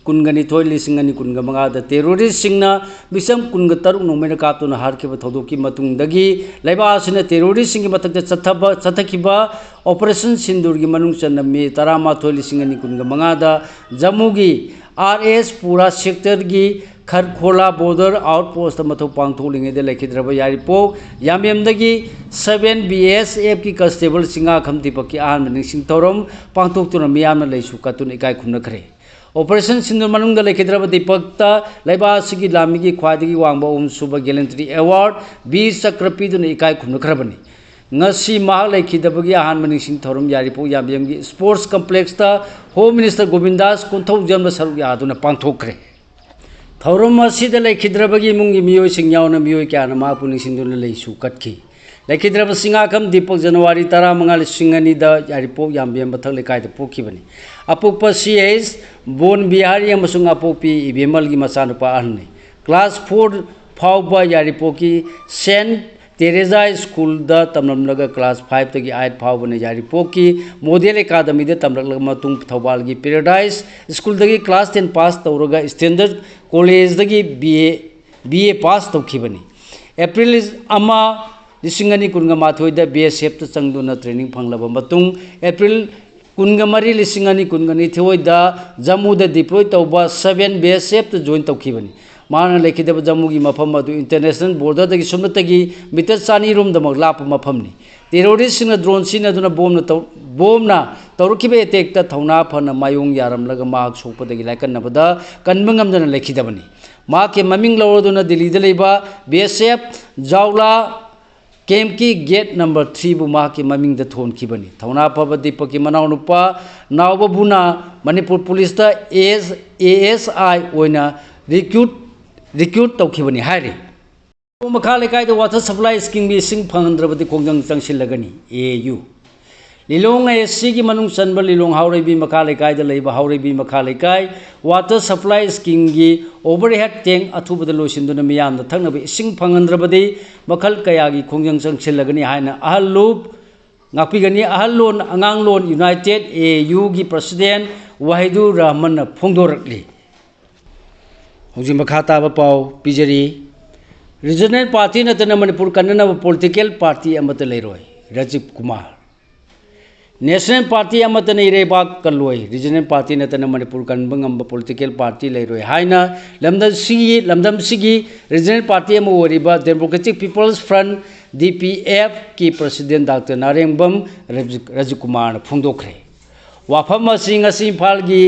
ꯀꯨꯟꯒ ꯅꯤꯊꯣꯏ, ꯂꯤꯁꯤꯡ ꯑꯅꯤ ꯀꯨꯟꯒ ꯃꯉꯥꯗ ꯇꯦꯔꯣꯔꯤꯁꯁꯤꯡꯅ ꯃꯤꯆꯝ ꯀꯨꯟꯒ ꯇꯔꯨꯛ ꯅꯣꯡꯃꯩꯅ ꯀꯥꯞꯇꯨꯅ ꯍꯥꯠꯈꯤꯕ ꯊꯧꯗꯣꯛꯀꯤ ꯃꯇꯨꯡꯗꯒꯤ ꯂꯩꯕꯥꯛ ꯑꯁꯤꯅ ꯇꯦꯔꯣꯔꯤꯁꯁꯤꯡꯒꯤ ꯃꯊꯛꯇ ꯆꯠꯊꯕ, ꯆꯠꯊꯈꯤꯕ ꯑꯣꯄꯔꯦꯁꯟ ꯁꯤꯟꯗꯨꯔꯒꯤ ꯃꯅꯨꯡ ꯆꯟꯅ ꯃꯦ ꯇꯔꯥꯃꯥꯊꯣꯏ, ꯂꯤꯁꯤꯡ ꯑꯅꯤ ꯀꯨꯟꯒ ꯃꯉꯥꯗ ꯖꯝꯃꯨꯒꯤ ꯑꯥꯔ ꯑꯦꯁ ꯄꯨꯔꯥ ꯁꯦꯛꯇꯔꯒꯤ ꯈꯔꯈꯣꯂꯥ ꯕꯣꯔꯗꯔ ꯑꯥꯎꯠ ꯄꯣꯁꯇ ꯃꯊꯧ ꯄꯥꯡꯊꯣꯛꯂꯤꯉꯩꯗ ꯂꯩꯈꯤꯗ꯭ꯔꯕ ꯌꯥꯏꯔꯤꯄꯣꯛ ꯌꯥꯝꯕꯦꯝꯗꯒꯤ ꯁꯚꯦꯟ ꯕꯤ ꯑꯦꯁ ꯑꯦꯐꯀꯤ ꯀꯟꯁꯇꯦꯕꯜ ꯆꯤꯡꯉꯥꯈꯝ ꯗꯤꯄꯛꯀꯤ ꯑꯍꯥꯟꯕ ꯅꯤꯡꯁꯤꯡ ꯊꯧꯔꯝ ꯄꯥꯡꯊꯣꯛꯇꯨꯅ ꯃꯤꯌꯥꯝꯅ ꯂꯩꯁꯨ ꯀꯠꯇꯨꯅ ꯏꯀꯥꯏ ꯈꯨꯝꯅꯈ꯭ꯔꯦ꯫ ꯑꯣꯄꯔꯦꯁꯟ ꯁꯤꯟꯗꯨꯔ ꯃꯅꯨꯡꯗ ꯂꯩꯈꯤꯗ꯭ꯔꯕ ꯗꯤꯄꯛꯇ ꯂꯩꯕꯥꯛ ꯑꯁꯤꯒꯤ ꯂꯥꯟꯃꯤꯒꯤ ꯈ꯭ꯋꯥꯏꯗꯒꯤ ꯋꯥꯡꯕ ꯑꯍꯨꯝꯁꯨꯕ ꯒꯦꯂꯦꯟꯇ꯭ꯔꯤ ꯑꯦꯋꯥꯔꯗ ꯕꯤꯔ ꯆꯀ꯭ꯔ ꯄꯤꯗꯨꯅ ꯏꯀꯥꯏ ꯈꯨꯝꯅꯈ꯭ꯔꯕꯅꯤ꯫ ꯉꯁꯤ ꯃꯍꯥꯛ ꯂꯩꯈꯤꯗꯕꯒꯤ ꯑꯍꯥꯟꯕ ꯅꯤꯡꯁꯤꯡ ꯊꯧꯔꯝ ꯌꯥꯏꯔꯤꯄꯣꯛ ꯌꯥꯝꯕꯦꯝꯒꯤ ꯁ꯭ꯄꯣꯔꯠꯁ ꯀꯝꯄ꯭ꯂꯦꯛꯁꯇ ꯍꯣꯝ ꯃꯤꯅꯤꯁꯇꯔ ꯒꯣꯕꯤꯟꯗꯥꯁ ꯀꯣꯟꯊꯧꯖꯝꯅ ꯁꯔꯨꯛ ꯌꯥꯗꯨꯅ ꯄꯥꯡꯊꯣꯛꯈ꯭ꯔꯦ꯫ ꯊꯧꯔꯝ ꯑꯁꯤꯗ ꯂꯩꯈꯤꯗ꯭ꯔꯕꯒꯤ ꯏꯃꯨꯡꯒꯤ ꯃꯤꯑꯣꯏꯁꯤꯡ ꯌꯥꯎꯅ ꯃꯤꯑꯣꯏ ꯀꯌꯥꯅ ꯃꯍꯥꯛꯄꯨ ꯅꯤꯡꯁꯤꯡꯗꯨꯅ ꯂꯩꯁꯨ ꯀꯠꯈꯤ꯫ ꯂꯩꯈꯤꯗ꯭ꯔꯕ ꯆꯤꯡꯉꯥꯈꯝ ꯗꯤꯄꯛ ꯖꯅꯋꯥꯔꯤ ꯇꯔꯥꯃꯉꯥ, ꯂꯤꯁꯤꯡ ꯑꯅꯤꯗ ꯌꯥꯏꯔꯤꯄꯣꯛ ꯌꯥꯝꯕꯦꯝ ꯃꯊꯛ ꯂꯩꯀꯥꯏꯗ ꯄꯣꯛꯈꯤꯕꯅꯤ꯫ ꯑꯄꯣꯛꯄ ꯁꯤ ꯑꯦꯁ ꯕꯣꯟ ꯕꯤꯍꯥꯔꯤ ꯑꯃꯁꯨꯡ ꯑꯄꯣꯛꯄꯤ ꯏꯕꯦꯝꯃꯜꯒꯤ ꯃꯆꯥꯅꯨꯄꯥ ꯑꯍꯜꯅꯤ꯫ ꯀ꯭ꯂꯥꯁ ꯐꯣꯔ ꯐꯥꯎꯕ ꯌꯥꯏꯔꯤꯄꯣꯛꯀꯤ ꯁꯦꯟꯠ ꯇꯦꯔꯦꯖꯥ ꯁ꯭ꯀꯨꯜꯗ ꯇꯝꯂꯝꯂꯒ ꯀ꯭ꯂꯥꯁ ꯐꯥꯏꯚꯇꯒꯤ ꯑꯥꯏꯠ ꯐꯥꯎꯕꯅ ꯌꯥꯏꯔꯤꯄꯣꯛꯀꯤ ꯃꯣꯗꯦꯜ ꯑꯦꯀꯥꯗꯃꯤꯗ ꯇꯝꯂꯛꯂꯕ ꯃꯇꯨꯡ ꯊꯧꯕꯥꯜꯒꯤ ꯄꯦꯔꯥꯗꯥꯏꯁ ꯁ꯭ꯀꯨꯜꯗꯒꯤ ꯀ꯭ꯂꯥꯁ ꯇꯦꯟ ꯄꯥꯁ ꯇꯧꯔꯒ ꯁ꯭ꯇꯦꯟꯗꯔꯠ ꯀꯣꯂꯦꯖꯗꯒꯤ B A B A pass ꯇꯧꯈꯤꯕꯅꯤ꯫ ꯑꯦꯄ꯭ꯔꯤꯜ ꯑꯃ, ꯂꯤꯁꯤꯡ ꯑꯅꯤ ꯀꯨꯟꯒ ꯃꯥꯊꯣꯏꯗ ꯕꯤ ꯑꯦꯁ ꯑꯦꯐꯇ ꯆꯪꯗꯨꯅ ꯇ꯭ꯔꯦꯅꯤꯡ ꯐꯪꯂꯕ ꯃꯇꯨꯡ, ꯑꯦꯄ꯭ꯔꯤꯜ ꯀꯨꯟꯒ ꯃꯔꯤ, ꯂꯤꯁꯤꯡ ꯑꯅꯤ ꯀꯨꯟꯒ ꯅꯤꯊꯣꯏꯗ ꯖꯝꯃꯨꯗ ꯗꯤꯄ꯭ꯂꯣꯏ ꯇꯧꯕ ꯁꯚꯦꯟ ꯕꯤ ꯑꯦꯁ ꯑꯦꯐꯇ ꯖꯣꯏꯟ ꯇꯧꯈꯤꯕꯅꯤ꯫ ꯃꯍꯥꯛꯅ ꯂꯩꯈꯤꯗꯕ ꯖꯝꯃꯨꯒꯤ ꯃꯐꯝ ꯑꯗꯨ ꯏꯟꯇꯔꯅꯦꯁꯅꯦꯜ ꯕꯣꯔꯗꯔꯗꯒꯤ ꯁꯨꯞꯅꯇꯒꯤ ꯃꯤꯇꯔ ꯆꯅꯤ ꯔꯣꯝꯗꯃꯛ ꯂꯥꯞꯄ ꯃꯐꯝꯅꯤ꯫ ꯇꯦꯔꯣꯔꯤꯁ꯭ꯠꯁꯤꯡꯅ ꯗ꯭ꯔꯣꯟ ꯁꯤꯖꯤꯟꯅꯗꯨꯅ ꯕꯣꯝꯅ ꯇꯧ-, ꯕꯣꯝꯅ ꯇꯧꯔꯛꯈꯤꯕ ꯑꯦꯇꯦꯛꯇ ꯊꯧꯅꯥ ꯐꯅ ꯃꯥꯌꯣꯡ ꯌꯥꯔꯝꯂꯒ ꯃꯍꯥꯛ ꯁꯣꯛꯄꯗꯒꯤ ꯂꯥꯏꯀꯠꯅꯕꯗ ꯀꯟꯕ ꯉꯝꯗꯅ ꯂꯩꯈꯤꯗꯕꯅꯤ꯫ ꯃꯍꯥꯛꯀꯤ ꯃꯃꯤꯡ ꯂꯧꯔꯗꯨꯅ ꯗꯤꯜꯂꯤꯗ ꯂꯩꯕ ꯕꯤ ꯑꯦꯁ ꯑꯦꯐ ꯖꯥꯎꯂꯥ ꯀꯦꯝꯞꯀꯤ ꯒꯦꯠ ꯅꯝꯕꯔ ꯊ꯭ꯔꯤꯕꯨ ꯃꯍꯥꯛꯀꯤ ꯃꯃꯤꯡꯗ ꯊꯣꯟꯈꯤꯕꯅꯤ꯫ ꯊꯧꯅꯥ ꯐꯕ ꯗꯤꯄꯛꯀꯤ ꯃꯅꯥꯎꯅꯨꯄꯥ ꯅꯥꯎꯕꯕꯨꯅ ꯃꯅꯤꯄꯨꯔ ꯄꯨꯂꯤꯁꯇ ꯑꯦꯁ, ꯑꯦ ꯑꯦꯁ ꯑꯥꯏ ꯑꯣꯏꯅ ꯔꯤꯀ꯭ꯔꯨꯠ, ꯔꯤꯀ꯭ꯔꯨꯠ ꯇꯧꯈꯤꯕꯅꯤ ꯍꯥꯏꯔꯤ꯫ ꯃꯈꯥ ꯂꯩꯀꯥꯏꯗ ꯋꯥꯇꯔ ꯁꯄ꯭ꯂꯥꯏ ꯁ꯭ꯀꯤꯝꯒꯤ ꯏꯁꯤꯡ ꯐꯪꯍꯟꯗ꯭ꯔꯕꯗꯤ ꯈꯣꯡꯖꯪ ꯆꯪꯁꯤꯜꯂꯒꯅꯤ, ꯑꯦ ꯑꯦ ꯌꯨ꯫ ꯂꯤꯂꯣꯡ ꯑꯦ ꯑꯦꯁ ꯁꯤꯒꯤ ꯃꯅꯨꯡ ꯆꯟꯕ ꯂꯤꯂꯣꯡ ꯍꯥꯎꯔꯩꯕꯤ ꯃꯈꯥ ꯂꯩꯀꯥꯏꯗ ꯂꯩꯕ ꯍꯥꯎꯔꯩꯕꯤ ꯃꯈꯥ ꯂꯩꯀꯥꯏ ꯋꯥꯇꯔ ꯁꯄ꯭ꯂꯥꯏ ꯁ꯭ꯀꯤꯝꯒꯤ ꯑꯣꯚꯔꯍꯦꯗ ꯇꯦꯡ ꯑꯊꯨꯕꯗ ꯂꯣꯏꯁꯤꯟꯗꯨꯅ ꯃꯤꯌꯥꯝꯗ ꯊꯛꯅꯕ ꯏꯁꯤꯡ ꯐꯪꯍꯟꯗ꯭ꯔꯕꯗꯤ ꯃꯈꯜ ꯀꯌꯥꯒꯤ ꯈꯣꯡꯖꯪ ꯆꯪꯁꯤꯜꯂꯒꯅꯤ ꯍꯥꯏꯅ ꯑꯍꯜ ꯂꯨꯞ ꯉꯥꯛꯄꯤꯒꯅꯤ꯫ ꯑꯍꯜ ꯂꯣꯟ ꯑꯉꯥꯡ ꯂꯣꯟ ꯌꯨꯅꯥꯏꯇꯦꯗ ꯑꯦ ꯑꯦ ꯌꯨꯒꯤ ꯄ꯭ꯔꯁꯤꯗꯦꯟ ꯋꯥꯍꯤꯗꯨꯔ ꯔꯍꯃꯟꯅ ꯐꯣꯡꯗꯣꯔꯛꯂꯤ꯫ ꯍꯧꯖꯤꯛ ꯃꯈꯥ ꯇꯥꯕ ꯄꯥꯎ ꯄꯤꯖꯔꯤ꯫ ꯔꯤꯖꯅꯦꯜ ꯄꯥꯔꯇꯤ ꯅꯠꯇꯅ ꯃꯅꯤꯄꯨꯔ ꯀꯟꯅꯅꯕ ꯄꯣꯂꯤꯇꯤꯀꯦꯜ ꯄꯥꯔꯇꯤ ꯑꯃꯠꯇ ꯂꯩꯔꯣꯏ, ꯔꯥꯖꯤꯕ ꯀꯨꯃꯥꯔ꯫ ꯅꯦꯁꯅꯦꯜ ꯄꯥꯔꯇꯤ ꯑꯃꯠꯇꯅ ꯏꯔꯩꯕꯥꯛ ꯀꯜꯂꯣꯏ, ꯔꯤꯖꯅꯦꯜ ꯄꯥꯔꯇꯤ ꯅꯠꯇꯅ ꯃꯅꯤꯄꯨꯔ ꯀꯟꯕ ꯉꯝꯕ ꯄꯣꯂꯤꯇꯤꯀꯦꯜ ꯄꯥꯔꯇꯤ ꯂꯩꯔꯣꯏ ꯍꯥꯏꯅ ꯂꯝꯗꯝꯁꯤꯒꯤ, ꯂꯝꯗꯝꯁꯤꯒꯤ ꯔꯤꯖꯅꯦꯜ ꯄꯥꯔꯇꯤ ꯑꯃ ꯑꯣꯏꯔꯤꯕ ꯗꯦꯃꯣꯀ꯭ꯔꯦꯇꯤꯛ ꯄꯤꯄꯜꯁ ꯐ꯭ꯔꯟꯠ, ꯗꯤ ꯄꯤ ꯑꯦꯐꯀꯤ ꯄ꯭ꯔꯁꯤꯗꯦꯟ ꯗꯥꯛꯇꯔ ꯅꯥꯔꯦꯡꯕꯝ ꯔꯥꯖꯤꯕ, ꯔꯥꯖꯤꯕ ꯀꯨꯃꯥꯔꯅ ꯐꯣꯡꯗꯣꯛꯈ꯭ꯔꯦ꯫ ꯋꯥꯐꯝ ꯑꯁꯤ ꯉꯁꯤ ꯏꯝꯐꯥꯜꯒꯤ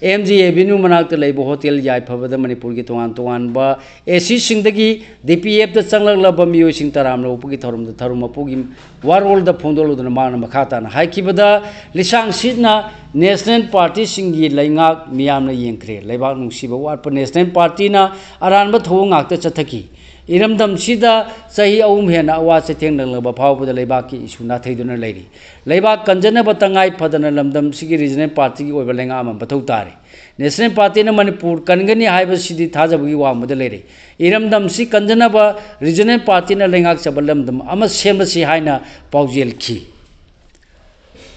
ꯑꯦꯝ ꯖꯤ ꯑꯦꯚꯦꯅ꯭ꯌꯨ ꯃꯅꯥꯛꯇ ꯂꯩꯕ ꯍꯣꯇꯦꯜ ꯌꯥꯏꯐꯕꯗ ꯃꯅꯤꯄꯨꯔꯒꯤ ꯇꯣꯉꯥꯟ ꯇꯣꯉꯥꯟꯕ ꯑꯦ ꯑꯦꯁ ꯁꯤꯁꯤꯡꯗꯒꯤ ꯗꯤ ꯄꯤ ꯑꯦꯐꯇ ꯆꯪꯂꯛꯂꯕ ꯃꯤꯑꯣꯏꯁꯤꯡ ꯇꯔꯥꯝꯅ ꯑꯣꯛꯄꯒꯤ ꯊꯧꯔꯝꯗ ꯊꯧꯔꯝ ꯃꯄꯨꯒꯤ ꯋꯥꯔꯣꯜꯗ ꯐꯣꯡꯗꯣꯛꯂꯗꯨꯅ ꯃꯍꯥꯛꯅ ꯃꯈꯥ ꯇꯥꯅ ꯍꯥꯏꯈꯤꯕꯗ, ꯂꯤꯁꯥꯡ ꯁꯤꯠꯅ ꯅꯦꯁꯅꯦꯜ ꯄꯥꯔꯇꯤꯁꯤꯡꯒꯤ ꯂꯩꯉꯥꯛ ꯃꯤꯌꯥꯝꯅ ꯌꯦꯡꯈ꯭ꯔꯦ꯫ ꯂꯩꯕꯥꯛ ꯅꯨꯡꯁꯤꯕ ꯋꯥꯠꯄ ꯅꯦꯁꯅꯦꯜ ꯄꯥꯔꯇꯤꯅ ꯑꯔꯥꯟꯕ ꯊꯧꯑꯣꯡ ꯉꯥꯛꯇ ꯆꯠꯊꯈꯤ꯫ ꯏꯔꯝꯗꯝꯁꯤꯗ ꯆꯍꯤ ꯑꯍꯨꯝ ꯍꯦꯟꯅ ꯑꯋꯥ ꯆꯩꯊꯦꯡ ꯅꯪꯂꯕ ꯐꯥꯎꯕꯗ ꯂꯩꯕꯥꯛꯀꯤ ꯏꯁꯨ ꯅꯥꯊꯩꯗꯨꯅ ꯂꯩꯔꯤ꯫ ꯂꯩꯕꯥꯛ ꯀꯟꯖꯅꯕ ꯇꯉꯥꯏ ꯐꯗꯅ ꯂꯝꯗꯝꯁꯤꯒꯤ ꯔꯤꯖꯅꯦꯜ ꯄꯥꯔꯇꯤꯒꯤ ꯑꯣꯏꯕ ꯂꯩꯉꯥꯛ ꯑꯃ ꯃꯊꯧ ꯇꯥꯔꯤ꯫ ꯅꯦꯁꯅꯦꯜ ꯄꯥꯔꯇꯤꯅ ꯃꯅꯤꯄꯨꯔ ꯀꯟꯒꯅꯤ ꯍꯥꯏꯕꯁꯤꯗꯤ ꯊꯥꯖꯕꯒꯤ ꯋꯥꯡꯃꯗ ꯂꯩꯔꯦ꯫ ꯏꯔꯝꯗꯝꯁꯤ ꯀꯟꯖꯅꯕ ꯔꯤꯖꯅꯦꯜ ꯄꯥꯔꯇꯤꯅ ꯂꯩꯉꯥꯛꯆꯕ ꯂꯝꯗꯝ ꯑꯃ ꯁꯦꯝꯕꯁꯤ ꯍꯥꯏꯅ ꯄꯥꯎꯖꯦꯜꯈꯤ꯫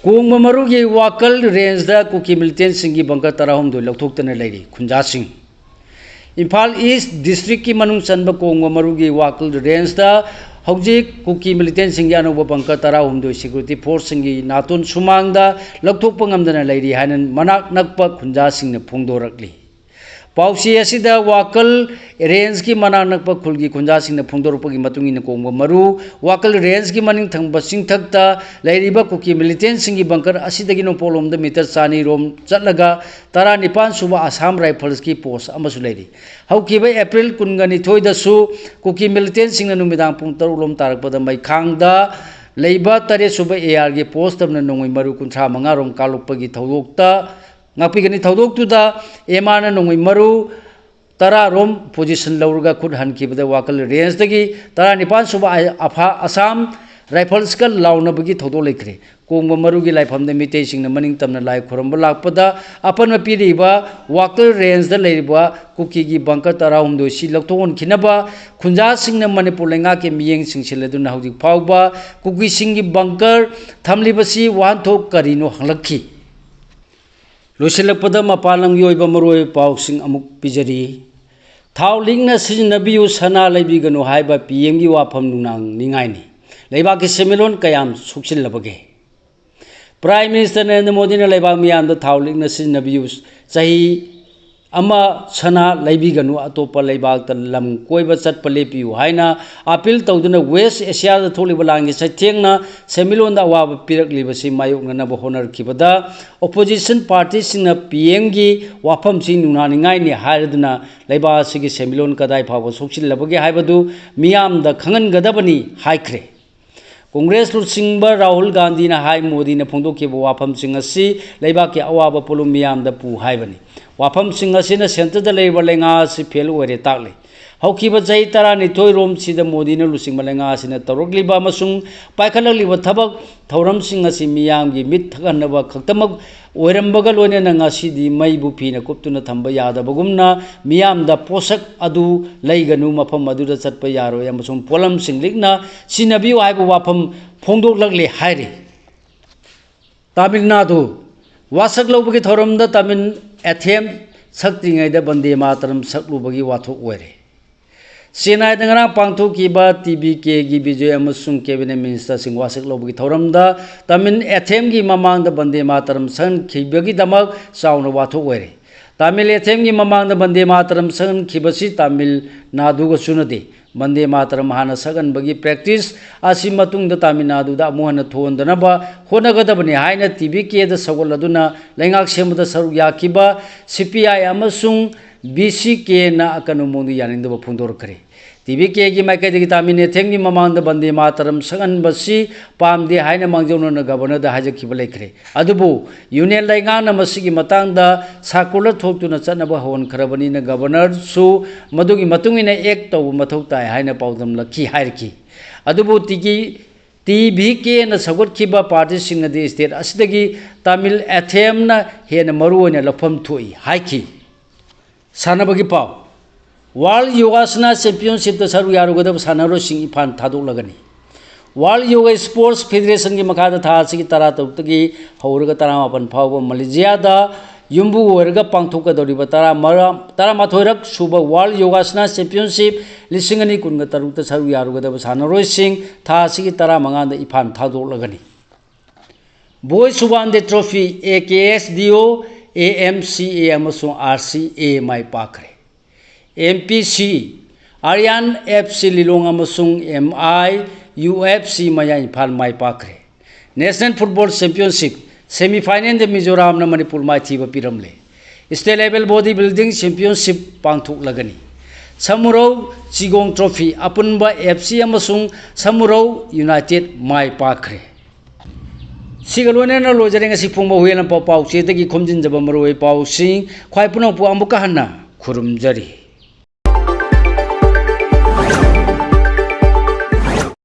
ꯀꯣꯡꯕ ꯃꯔꯨꯒꯤ ꯋꯥꯀꯜ ꯔꯦꯟꯖꯗ ꯀꯨꯀꯤ ꯃꯤꯂꯤꯇꯦꯟꯁꯤꯡꯒꯤ ꯕꯪꯀꯔ ꯇꯔꯥꯍꯨꯝꯗꯣꯏ ꯂꯧꯊꯣꯛꯇꯅ ꯂꯩꯔꯤ꯫ ꯈꯨꯟꯖꯥꯁꯤꯡ꯫ ꯏꯝꯐꯥꯜ ꯏꯁ ꯗꯤꯁꯇ꯭ꯔꯤꯛꯀꯤ ꯃꯅꯨꯡ ꯆꯟꯕ ꯀꯣꯡꯕ ꯃꯔꯨꯒꯤ ꯋꯥꯀꯜ ꯔꯦꯟꯖꯗ ꯍꯧꯖꯤꯛ ꯀꯨꯀꯤ ꯃꯤꯂꯤꯇꯦꯟꯁꯤꯡꯒꯤ ꯑꯅꯧꯕ ꯕꯪꯀꯔ ꯇꯔꯥꯍꯨꯝꯗꯣꯏ ꯁꯦꯀ꯭ꯌꯨꯔꯤꯇꯤ ꯐꯣꯔꯁꯁꯤꯡꯒꯤ ꯅꯥꯇꯣꯟ ꯁꯨꯃꯥꯡꯗ ꯂꯧꯊꯣꯛꯄ ꯉꯝꯗꯅ ꯂꯩꯔꯤ ꯍꯥꯏꯅ ꯃꯅꯥꯛ ꯅꯛꯄ ꯈꯨꯟꯖꯥꯁꯤꯡꯅ ꯐꯣꯡꯗꯣꯔꯛꯂꯤ꯫ ꯄꯥꯎꯆꯦ ꯑꯁꯤꯗ ꯋꯥꯀꯜ ꯔꯦꯟꯖꯀꯤ ꯃꯅꯥꯛ ꯅꯛꯄ ꯈꯨꯜꯒꯤ ꯈꯨꯟꯖꯥꯁꯤꯡꯅ ꯐꯣꯡꯗꯣꯔꯛꯄꯒꯤ ꯃꯇꯨꯡ ꯏꯟꯅ, ꯀꯣꯡꯕ ꯃꯔꯨ ꯋꯥꯀꯜ ꯔꯦꯟꯖꯀꯤ ꯃꯅꯤꯡ ꯊꯪꯕ ꯆꯤꯡꯊꯛꯇ ꯂꯩꯔꯤꯕ ꯀꯨꯀꯤ ꯃꯤꯂꯤꯇꯦꯟꯁꯤꯡꯒꯤ ꯕꯪꯀꯔ ꯑꯁꯤꯗꯒꯤ ꯅꯣꯡꯄꯣꯛꯂꯣꯝꯗ ꯃꯤꯇꯔ ꯆꯅꯤ ꯔꯣꯝ ꯆꯠꯂꯒ ꯇꯔꯥꯅꯤꯄꯥꯟ ꯁꯨꯕ ꯑꯁꯥꯝ ꯔꯥꯏꯐꯜꯁꯀꯤ ꯄꯣꯁ ꯑꯃꯁꯨ ꯂꯩꯔꯤ꯫ ꯍꯧꯈꯤꯕ ꯑꯦꯄ꯭ꯔꯤꯜ ꯀꯨꯟꯒ ꯅꯤꯊꯣꯏꯗꯁꯨ ꯀꯨꯀꯤ ꯃꯤꯂꯤꯇꯦꯟꯁꯤꯡꯅ ꯅꯨꯃꯤꯗꯥꯡ ꯄꯨꯡ ꯇꯔꯨꯛ ꯂꯣꯝ ꯇꯥꯔꯛꯄꯗ ꯃꯩꯈꯥꯡꯗ ꯂꯩꯕ ꯇꯔꯦꯠ ꯁꯨꯕ ꯑꯦ ꯑꯥꯔꯒꯤ ꯄꯣꯁ ꯇꯝꯅ ꯅꯣꯡꯃꯩ ꯃꯔꯨ ꯀꯨꯟꯊ꯭ꯔꯥ ꯃꯉꯥ ꯔꯣꯝ ꯀꯥꯞꯂꯛꯄꯒꯤ ꯊꯧꯗꯣꯛꯇ ꯉꯥꯛꯄꯤꯒꯅꯤ꯫ ꯊꯧꯗꯣꯛꯇꯨꯗ ꯑꯦꯝ ꯑꯥꯔꯅ ꯅꯣꯡꯃꯩ ꯃꯔꯨ ꯇꯔꯥ ꯔꯣꯝ ꯄꯣꯖꯤꯁꯟ ꯂꯧꯔꯒ ꯈꯨꯠ ꯍꯟꯈꯤꯕꯗ ꯋꯥꯀꯜ ꯔꯦꯟꯖꯇꯒꯤ ꯇꯔꯥꯅꯤꯄꯥꯟ ꯁꯨꯕ ꯑꯐꯥ-, ꯑꯁꯥꯝ ꯔꯥꯏꯐꯜꯁꯀ ꯂꯥꯎꯅꯕꯒꯤ ꯊꯧꯗꯣꯛ ꯂꯩꯈ꯭ꯔꯦ꯫ ꯀꯣꯡꯕ ꯃꯔꯨꯒꯤ ꯂꯥꯏꯐꯝꯗ ꯃꯤꯇꯩꯁꯤꯡꯅ ꯃꯅꯤꯡ ꯇꯝꯅ ꯂꯥꯏ ꯈꯨꯔꯨꯝꯕ ꯂꯥꯛꯄꯗ ꯑꯄꯟꯕ ꯄꯤꯔꯤꯕ ꯋꯥꯀꯜ ꯔꯦꯟꯖꯗ ꯂꯩꯔꯤꯕ ꯀꯨꯀꯤꯒꯤ ꯕꯪꯀꯔ ꯇꯔꯥꯍꯨꯝꯗꯣꯏ ꯁꯤ ꯂꯧꯊꯣꯛꯍꯟꯈꯤꯅꯕ ꯈꯨꯟꯖꯥꯁꯤꯡꯅ ꯃꯅꯤꯄꯨꯔ ꯂꯩꯉꯥꯛꯀꯤ ꯃꯤꯠꯌꯦꯡ ꯆꯤꯡꯁꯤꯜꯂꯗꯨꯅ ꯍꯧꯖꯤꯛ ꯐꯥꯎꯕ ꯀꯨꯀꯤꯁꯤꯡꯒꯤ ꯕꯪꯀꯔ ꯊꯝꯂꯤꯕꯁꯤ ꯋꯥꯍꯟꯊꯣꯛ ꯀꯔꯤꯅꯣ ꯍꯪꯂꯛꯈꯤ꯫ ꯂꯣꯏꯁꯤꯜꯂꯛꯄꯗ ꯃꯄꯥꯟ ꯂꯝꯒꯤ ꯑꯣꯏꯕ ꯃꯔꯨꯑꯣꯏꯕ ꯄꯥꯎꯁꯤꯡ ꯑꯃꯨꯛ ꯄꯤꯖꯔꯤ꯫ ꯊꯥꯎ ꯂꯤꯛꯅ ꯁꯤꯖꯤꯟꯅꯕꯤꯌꯨ, ꯁꯅꯥ ꯂꯩꯕꯤꯒꯅꯨ ꯍꯥꯏꯕ ꯄꯤ ꯑꯦꯝꯒꯤ ꯋꯥꯐꯝ ꯅꯨꯡꯅꯥꯡꯅꯤꯉꯥꯏꯅꯤ꯫ ꯂꯩꯕꯥꯛꯀꯤ ꯁꯦꯟꯃꯤꯠꯂꯣꯟ ꯀꯌꯥꯝ ꯁꯣꯛꯆꯤꯜꯂꯕꯒꯦ? ꯄ꯭ꯔꯥꯏꯝ ꯃꯤꯅꯤꯁꯇꯔ ꯅꯔꯦꯟꯗ꯭ꯔ ꯃꯣꯗꯤꯅ ꯂꯩꯕꯥꯛ ꯃꯤꯌꯥꯝꯗ ꯊꯥꯎ ꯂꯤꯛꯅ ꯁꯤꯖꯤꯟꯅꯕꯤꯌꯨ, ꯆꯍꯤ ꯑꯃ ꯁꯅꯥ ꯂꯩꯕꯤꯒꯅꯨ, ꯑꯇꯣꯞꯄ ꯂꯩꯕꯥꯛꯇ ꯂꯝ ꯀꯣꯏꯕ ꯆꯠꯄ ꯂꯦꯞꯄꯤꯌꯨ ꯍꯥꯏꯅ ꯑꯥꯄꯤꯜ ꯇꯧꯗꯨꯅ ꯋꯦꯁ ꯑꯦꯁꯤꯌꯥꯗ ꯊꯣꯛꯂꯤꯕ ꯂꯥꯟꯒꯤ ꯆꯩꯊꯦꯡꯅ ꯁꯦꯟꯃꯤꯠꯂꯣꯟꯗ ꯑꯋꯥꯕ ꯄꯤꯔꯛꯂꯤꯕꯁꯤ ꯃꯥꯌꯣꯛꯅꯅꯕ ꯍꯣꯠꯅꯔꯛꯈꯤꯕꯗ, ꯑꯣꯄꯣꯖꯤꯁꯟ ꯄꯥꯔꯇꯤꯁꯤꯡꯅ ꯄꯤ ꯑꯦꯝꯒꯤ ꯋꯥꯐꯝꯁꯤ ꯅꯨꯡꯅꯥꯅꯤꯡꯉꯥꯏꯅꯤ ꯍꯥꯏꯔꯗꯨꯅ ꯂꯩꯕꯥꯛ ꯑꯁꯤꯒꯤ ꯁꯦꯟꯃꯤꯠꯂꯣꯟ ꯀꯗꯥꯏ ꯐꯥꯎꯕ ꯁꯣꯛꯆꯤꯜꯂꯕꯒꯦ ꯍꯥꯏꯕꯗꯨ ꯃꯤꯌꯥꯝꯗ ꯈꯪꯍꯟꯒꯗꯕꯅꯤ ꯍꯥꯏꯈ꯭ꯔꯦ꯫ ꯀꯣꯡꯒ꯭ꯔꯦꯁ ꯂꯨꯆꯤꯡꯕ ꯔꯥꯍꯨꯜ ꯒꯥꯟꯙꯤꯅ ꯍꯥꯏ, ꯃꯣꯗꯤꯅ ꯐꯣꯡꯗꯣꯛꯈꯤꯕ ꯋꯥꯐꯝꯁꯤꯡ ꯑꯁꯤ ꯂꯩꯕꯥꯛꯀꯤ ꯑꯋꯥꯕ ꯄꯣꯠꯂꯨꯝ ꯃꯤꯌꯥꯝꯗ ꯄꯨ ꯍꯥꯏꯕꯅꯤ꯫ ꯋꯥꯐꯝꯁꯤꯡ ꯑꯁꯤꯅ ꯁꯦꯟꯇꯔꯗ ꯂꯩꯔꯤꯕ ꯂꯩꯉꯥꯛ ꯑꯁꯤ ꯐꯦꯜ ꯑꯣꯏꯔꯦ ꯇꯥꯛꯂꯤ꯫ ꯍꯧꯈꯤꯕ ꯆꯍꯤ ꯇꯔꯥꯅꯤꯊꯣꯏ ꯔꯣꯝꯁꯤꯗ ꯃꯣꯗꯤꯅ ꯂꯨꯆꯤꯡꯕ ꯂꯩꯉꯥꯛ ꯑꯁꯤꯅ ꯇꯧꯔꯛꯂꯤꯕ ꯑꯃꯁꯨꯡ ꯄꯥꯏꯈꯠꯂꯛꯂꯤꯕ ꯊꯕꯛ ꯊꯧꯔꯝꯁꯤꯡ ꯑꯁꯤ ꯃꯤꯌꯥꯝꯒꯤ ꯃꯤꯠ ꯊꯛꯍꯟꯅꯕ ꯈꯛꯇꯃꯛ ꯑꯣꯏꯔꯝꯕꯒ ꯂꯣꯏꯅꯅ ꯉꯁꯤꯗꯤ ꯃꯩꯕꯨ ꯐꯤꯅ ꯀꯨꯞꯇꯨꯅ ꯊꯝꯕ ꯌꯥꯗꯕꯒꯨꯝꯅ ꯃꯤꯌꯥꯝꯗ ꯄꯣꯠꯁꯛ ꯑꯗꯨ ꯂꯩꯒꯅꯨ, ꯃꯐꯝ ꯑꯗꯨꯗ ꯆꯠꯄ ꯌꯥꯔꯣꯏ ꯑꯃꯁꯨꯡ ꯄꯣꯠꯂꯝꯁꯤꯡ ꯂꯤꯛꯅ ꯁꯤꯖꯤꯟꯅꯕꯤꯌꯨ ꯍꯥꯏꯕ ꯋꯥꯐꯝ ꯐꯣꯡꯗꯣꯛꯂꯛꯂꯦ ꯍꯥꯏꯔꯤ꯫ ꯇꯥꯃꯤꯜ ꯅꯥꯗꯨ꯫ ꯋꯥꯁꯛ ꯂꯧꯕꯒꯤ ꯊꯧꯔꯝꯗ ꯇꯥꯃꯤꯜ ꯑꯦꯊꯦꯝ ꯁꯛꯇ꯭ꯔꯤꯉꯩꯗ ꯕꯟꯗꯦ ꯃꯥꯇꯔꯝ ꯁꯛꯂꯨꯕꯒꯤ ꯋꯥꯊꯣꯛ ꯑꯣꯏꯔꯦ꯫ ꯆꯦꯟꯅꯥꯏꯗ ꯉꯔꯥꯡ ꯄꯥꯡꯊꯣꯛꯈꯤꯕ ꯇꯤ ꯕꯤ ꯀꯦꯒꯤ ꯕꯤꯖꯣꯏ ꯑꯃꯁꯨꯡ ꯀꯦꯕꯤꯅꯦꯠ ꯃꯤꯅꯤꯁꯇꯔꯁꯤꯡ ꯋꯥꯁꯛ ꯂꯧꯕꯒꯤ ꯊꯧꯔꯝꯗ ꯇꯥꯃꯤꯜ ꯑꯦꯊꯦꯝꯒꯤ ꯃꯃꯥꯡꯗ ꯕꯟꯗꯦ ꯃꯥꯇꯔꯝ ꯁꯛꯍꯟꯈꯤꯕꯒꯤꯗꯃꯛ ꯆꯥꯎꯅ ꯋꯥꯊꯣꯛ ꯑꯣꯏꯔꯦ꯫ ꯇꯥꯃꯤꯜ ꯑꯦꯊꯦꯝꯒꯤ ꯃꯃꯥꯡꯗ ꯕꯟꯗꯦ ꯃꯥꯇꯔꯝ ꯁꯛꯍꯟꯈꯤꯕꯁꯤ ꯇꯥꯃꯤꯜ ꯅꯥꯗꯨꯒ ꯆꯨꯅꯗꯦ꯫ ꯕꯟꯗꯦ ꯃꯥꯇꯔꯝ ꯍꯥꯟꯅ ꯁꯛꯍꯟꯕꯒꯤ ꯄ꯭ꯔꯦꯛꯇꯤꯁ ꯑꯁꯤ ꯃꯇꯨꯡꯗ ꯇꯥꯃꯤꯜ ꯅꯥꯗꯨꯗ ꯑꯃꯨꯛ ꯍꯟꯅ ꯊꯣꯛꯍꯟꯗꯅꯕ ꯍꯣꯠꯅꯒꯗꯕꯅꯤ ꯍꯥꯏꯅ ꯇꯤ ꯕꯤ ꯀꯦꯗ ꯁꯧꯒꯠꯂꯗꯨꯅ ꯂꯩꯉꯥꯛ ꯁꯦꯝꯕꯗ ꯁꯔꯨꯛ ꯌꯥꯈꯤꯕ ꯁꯤ ꯄꯤ ꯑꯥꯏ ꯑꯃꯁꯨꯡ ꯕꯤ ꯁꯤ ꯀꯦꯅ ꯑꯀꯟꯕ ꯃꯑꯣꯡꯗ ꯌꯥꯅꯤꯡꯗꯕ ꯐꯣꯡꯗꯣꯔꯛꯈ꯭ꯔꯦ꯫ ꯇꯤ ꯕꯤ ꯀꯦꯒꯤ ꯃꯥꯏꯀꯩꯗꯒꯤ ꯇꯥꯃꯤꯜ ꯑꯦꯊꯦꯝꯒꯤ ꯃꯃꯥꯡꯗ ꯕꯟꯗꯦ ꯃꯥꯇꯔꯝ ꯁꯛꯍꯟꯕꯁꯤ ꯄꯥꯝꯗꯦ ꯍꯥꯏꯅ ꯃꯥꯡꯖꯧꯅꯅ ꯒꯕꯔꯅꯔꯗ ꯍꯥꯏꯖꯈꯤꯕ ꯂꯩꯈ꯭ꯔꯦ꯫ ꯑꯗꯨꯕꯨ ꯌꯨꯅꯤꯌꯟ ꯂꯩꯉꯥꯛꯅ ꯃꯁꯤꯒꯤ ꯃꯇꯥꯡꯗ ꯁꯥꯔꯀꯨꯂꯔ ꯊꯣꯛꯇꯨꯅ ꯆꯠꯅꯕ ꯍꯧꯍꯟꯈ꯭ꯔꯕꯅꯤꯅ ꯒꯕꯔꯅꯔꯁꯨ ꯃꯗꯨꯒꯤ ꯃꯇꯨꯡ ꯏꯟꯅ ꯑꯦꯛ ꯇꯧꯕ ꯃꯊꯧ ꯇꯥꯏ ꯍꯥꯏꯅ ꯄꯥꯎꯗꯝꯂꯛꯈꯤ ꯍꯥꯏꯔꯛꯈꯤ꯫ ꯑꯗꯨꯕꯨ ꯇꯤꯀꯤ ꯇꯤ ꯚꯤ ꯀꯦꯅ ꯁꯧꯒꯠꯈꯤꯕ ꯄꯥꯔꯇꯤꯁꯤꯡꯅꯗꯤ ꯁ꯭ꯇꯦꯠ ꯑꯁꯤꯗꯒꯤ ꯇꯥꯃꯤꯜ ꯑꯦꯊꯦꯝꯅ ꯍꯦꯟꯅ ꯃꯔꯨ ꯑꯣꯏꯅ ꯂꯧꯐꯝ ꯊꯣꯛꯏ ꯍꯥꯏꯈꯤ꯫ ꯁꯥꯟꯅꯕꯒꯤ ꯄꯥꯎ꯫ ꯋꯥꯔꯜ ꯌꯣꯒꯥꯁꯅꯥ ꯆꯦꯝꯄꯤꯌꯟꯁꯤꯞꯇ ꯁꯔꯨꯛ ꯌꯥꯔꯨꯒꯗꯕ ꯁꯥꯟꯅꯔꯣꯏꯁꯤꯡ ꯏꯝꯐꯥꯜ ꯊꯥꯗꯣꯛꯂꯒꯅꯤ꯫ ꯋꯥꯔꯜ ꯌꯣꯒꯥ ꯁ꯭ꯄꯣꯔꯠꯁ ꯐꯦꯗꯦꯔꯦꯁꯟꯒꯤ ꯃꯈꯥꯗ ꯊꯥ ꯑꯁꯤꯒꯤ ꯇꯔꯥꯇꯔꯨꯛꯇꯒꯤ ꯍꯧꯔꯒ ꯇꯔꯥꯃꯥꯄꯟ ꯐꯥꯎꯕ ꯃꯂꯦꯁꯤꯌꯥꯗ ꯌꯨꯝꯕꯨ ꯑꯣꯏꯔꯒ ꯄꯥꯡꯊꯣꯛꯀꯗꯧꯔꯤꯕ ꯇꯔꯥꯃꯔ-, ꯇꯔꯥꯃꯥꯊꯣꯏꯔꯛ ꯁꯨꯕ ꯋꯥꯔꯜ ꯌꯣꯒꯥꯁꯅꯥ ꯆꯦꯝꯄꯤꯌꯟꯁꯤꯞ ꯂꯤꯁꯤꯡ ꯑꯅꯤ ꯀꯨꯟꯒ ꯇꯔꯨꯛꯇ ꯁꯔꯨꯛ ꯌꯥꯔꯨꯒꯗꯕ ꯁꯥꯟꯅꯔꯣꯏꯁꯤꯡ ꯊꯥ ꯑꯁꯤꯒꯤ ꯇꯔꯥꯃꯉꯥꯗ ꯏꯝꯐꯥꯜ ꯊꯥꯗꯣꯛꯂꯒꯅꯤ꯫ Boys one day trophy, A K S D O, A M C ꯑꯦ ꯑꯃꯁꯨꯡ ꯑꯥꯔ ꯁꯤ ꯑꯦ ꯃꯥꯏ ꯄꯥꯛꯈ꯭ꯔꯦ꯫ ꯑꯦꯝ ꯄꯤ ꯁꯤ, ꯑꯥꯔꯌꯥꯟ ꯑꯦꯐ ꯁꯤ ꯂꯤꯂꯣꯡ ꯑꯃꯁꯨꯡ M I U F C Mayai Imphal ꯃꯥꯏ ꯄꯥꯛꯈ꯭ꯔꯦ꯫ ꯅꯦꯁꯅꯦꯜ ꯐꯨꯠꯕꯣꯜ ꯆꯦꯝꯄꯤꯌꯟꯁꯤꯞ ꯁꯦꯃꯤ ꯐꯥꯏꯅꯦꯜꯗ ꯃꯤꯖꯣꯔꯥꯝꯅ ꯃꯅꯤꯄꯨꯔ ꯃꯥꯏꯊꯤꯕ ꯄꯤꯔꯝꯂꯦ꯫ State level body building championship ꯄꯥꯡꯊꯣꯛꯂꯒꯅꯤ꯫ ꯁꯃꯨꯔꯧ ꯆꯤꯒꯣꯡ ꯇ꯭ꯔꯣꯐꯤ, ꯑꯄꯨꯟꯕ ꯑꯦꯐ ꯁꯤ ꯑꯃꯁꯨꯡ ꯁꯃꯨꯔꯧ ꯌꯨꯅꯥꯏꯇꯦꯗ ꯃꯥꯏ ꯄꯥꯛꯈ꯭ꯔꯦ꯫ ꯁꯤꯒ ꯂꯣꯏꯅꯅ ꯂꯣꯏꯖꯔꯦ ꯉꯁꯤ ꯐꯣꯡꯕ ꯍꯨꯏꯌꯦꯟ ꯂꯥꯟꯐꯥꯎ ꯄꯥꯎꯆꯦꯗꯒꯤ ꯈꯣꯝꯖꯤꯟꯖꯕ ꯃꯔꯨꯑꯣꯏ ꯄꯥꯎꯁꯤꯡ꯫ ꯈ꯭ꯋꯥꯏ ꯄꯨꯝꯅꯃꯛꯄꯨ ꯑꯃꯨꯛꯀ ꯍꯟꯅ ꯈꯨꯔꯨꯝꯖꯔꯤ꯫